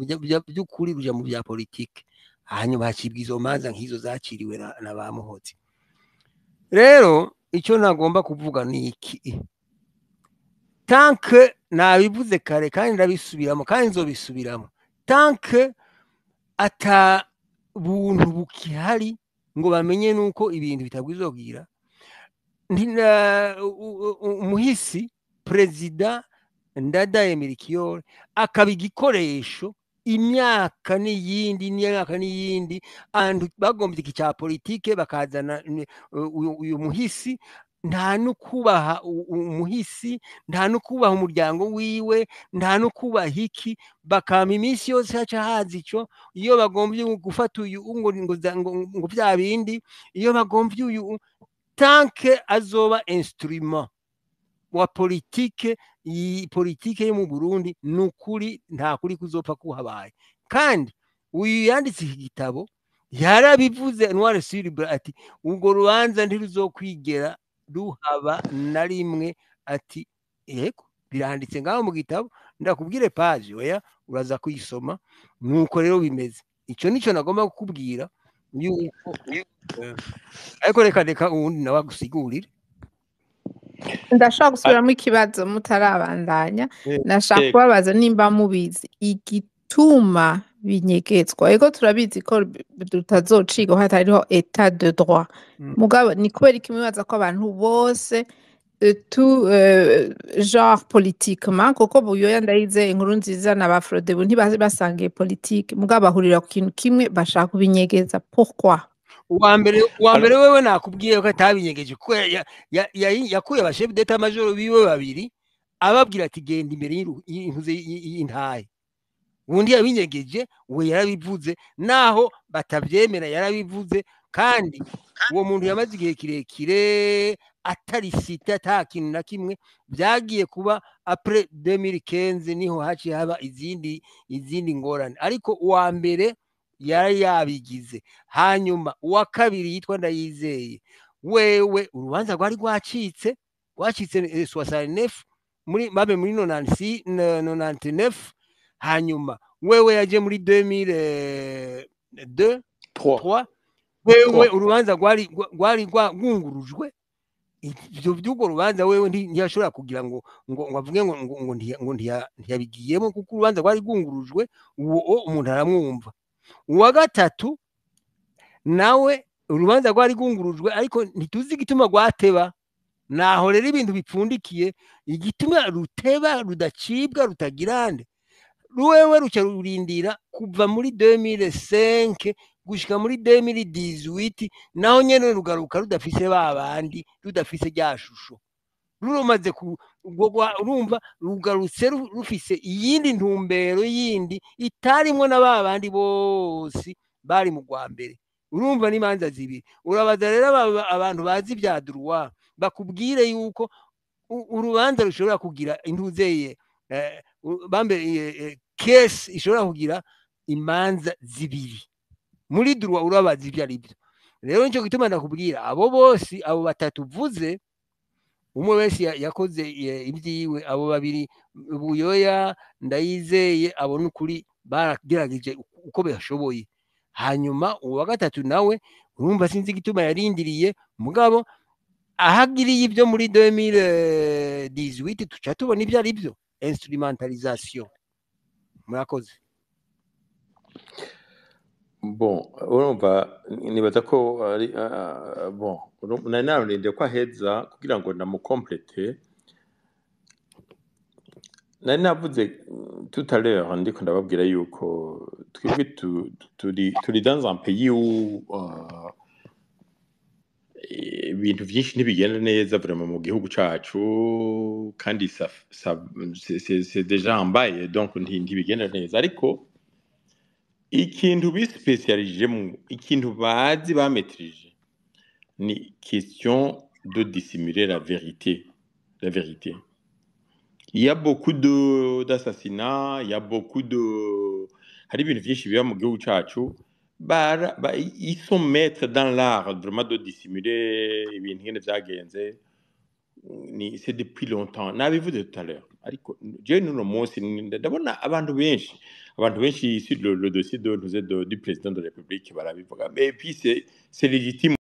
by'ukuri ruja mu bya politike, hanyuma hacibwa izo manza nk'izo zakiriwe na ba Muhozi. Rero icyo nagomba kuvuga ni iki: tant que nabivuze kare kandi ndabisubiramo kandi nzobisubiramo, tant que ata buntu bukihari ngo bamenye nuko ibintu bitabwizogira, umuhisi perezida Ndadaye Melchior akaba igikoresho imyaka n'iyindi n'imyaka n'iyindi, antu bagombye iki cya politike bakazana uyu muhisi, nta no kubaha umuhisi, nta no kubaha umuryango wiwe, nta no kubaha iki, bakama iminsi yose haca haza ico iyo bagombye gufata uyu ngo bya bindi, iyo bagombye uyu, tant que azoba instrument wa politike, iyi politike yo mu Burundi, nukuri nta kuri kuzopfa kuhabaye. Kandi uyu yanditse iki gitabo yarabivuze noir sur blanc, ati ubwo rubanza ntiruzokwigera ruhaba na rimwe. Ati yego, biranditse ngaho mu gitabo, ndakubwire page, oya, uraza kuyisoma. Nuko rero bimeze, ico nico nagomba kukubwira yuko ariko reka uwundi nawe agusigurire. Ndashobora gusubiramo ikibazo mutarabandanya. Nashaka Yego. kubabaza nimba mubizi igituma binyegetswa. Ego turabizi ko tutazociga ko hatariho état de droit. Mugabo ni kubera iki mwibaza ko abantu bose de tout genre politiquement, kuko Buyoya, Ndayize, Nkurunziza na ba Frodebu ntibazi basangiye politique, mugabo bahurira ku kintu kimwe, bashaka kubinyegeza? Pourquoi? Uwa mbere wewe nakubwiye ko atabinyegeje, kuko yakuye aba chefs d'état-major biwe babiri, ababwira ati: "Genda imbere y'intuze y'intahe." Undi yabinyegeje, we yarabivuze, naho batavyemera yarabivuze. Kandi uwo muntu yamaze igihe kirekire atari cité, ata kintu na kimwe. Byagiye kuba après 2015, niho haciye haba izindi ngorane. Ariko uwa mbere yari yabigize. Hanyuma uwa kabiri yitwa Ndayizeye, wewe urubanza rwari rwacitse 69 muri babe muri 96, 99. Hanyuma wewe yaje muri 2002. 3. 3. Wewe 3. urubanza rwari rwungurujwe. Ivyo by'urwo rubanza, wewe ntiyashobora kugira ngo avuge ngo ntiyabigiyemo, kuko urubanza rwari rwungurujwe. Uwo umuntu aramwumva. Uwa gatatu nawe urubanza rwari rwungurujwe, ariko ntituzi igituma rwateba. Naho rero ibintu bipfundikiye, igituma ruteba, rudacibwa, rutagirande, ruwewe ruca rurindira kuva muri 2005 gushika muri 2018, naho nyene rugaruka rudafise ba bandi, rudafise rya shusho rumaze ku urumva rugarutse rufise iyindi ntumbero yindi itarimwo na ba bandi bose bari mu rwa mbere. Urumva n'imanza zibiri. Urabaza rero abantu bazi ibya droit, bakubwire yuko urubanza rushobora kugira intuzeye bambe case ishobora kugira imanza zibiri muri droit. Urabaza ibyo ari byo. Rero nicyo gituma ndakubwira, abo bose, abo batatu uvuze, umwe wese yakoze ibyiwe. Abo babiri, Buyoya, Ndayizeye, abo n'ukuri baragerageje uko bashoboye. Hanyuma uwa gatatu nawe urumva sinzi igituma yarindiriye, mugabo ahagiriye ibyo muri 2018 tuca tubona ibyo ari byo, instrumentalisation. Murakoze. Bon, urumva nibaza ko ari bon, nari nararindiriye ko aheza kugira ngo ndamukomplete. Nari navuze tout à l'heure, ndiko ndababwira yuko twebwe turi dans un pays où ibintu vyinshi ntibigenda neza vraiment mu gihugu cacu, kandi ça c'est déjà un bail, donc ntibigenda neza. Ariko ikintu bispecialijemo, ikintu bazi bametrije, ni question de dissimuler la vérité, la vérité. Il y a beaucoup de d'assassinats, il y a beaucoup de, hari ibintu vyinshi biba mu gihugu cacu. Ils sont maîtres dans l'art vraiment de dissimuler ibintu ngene vyagenze. Ni c'est depuis longtemps, nabivuze tout à l'heure. Ariko jewe n'uno munsi ndabona abantu benshi sur le dossier de, du président de la République barabivuga, mais puis c'est légitime.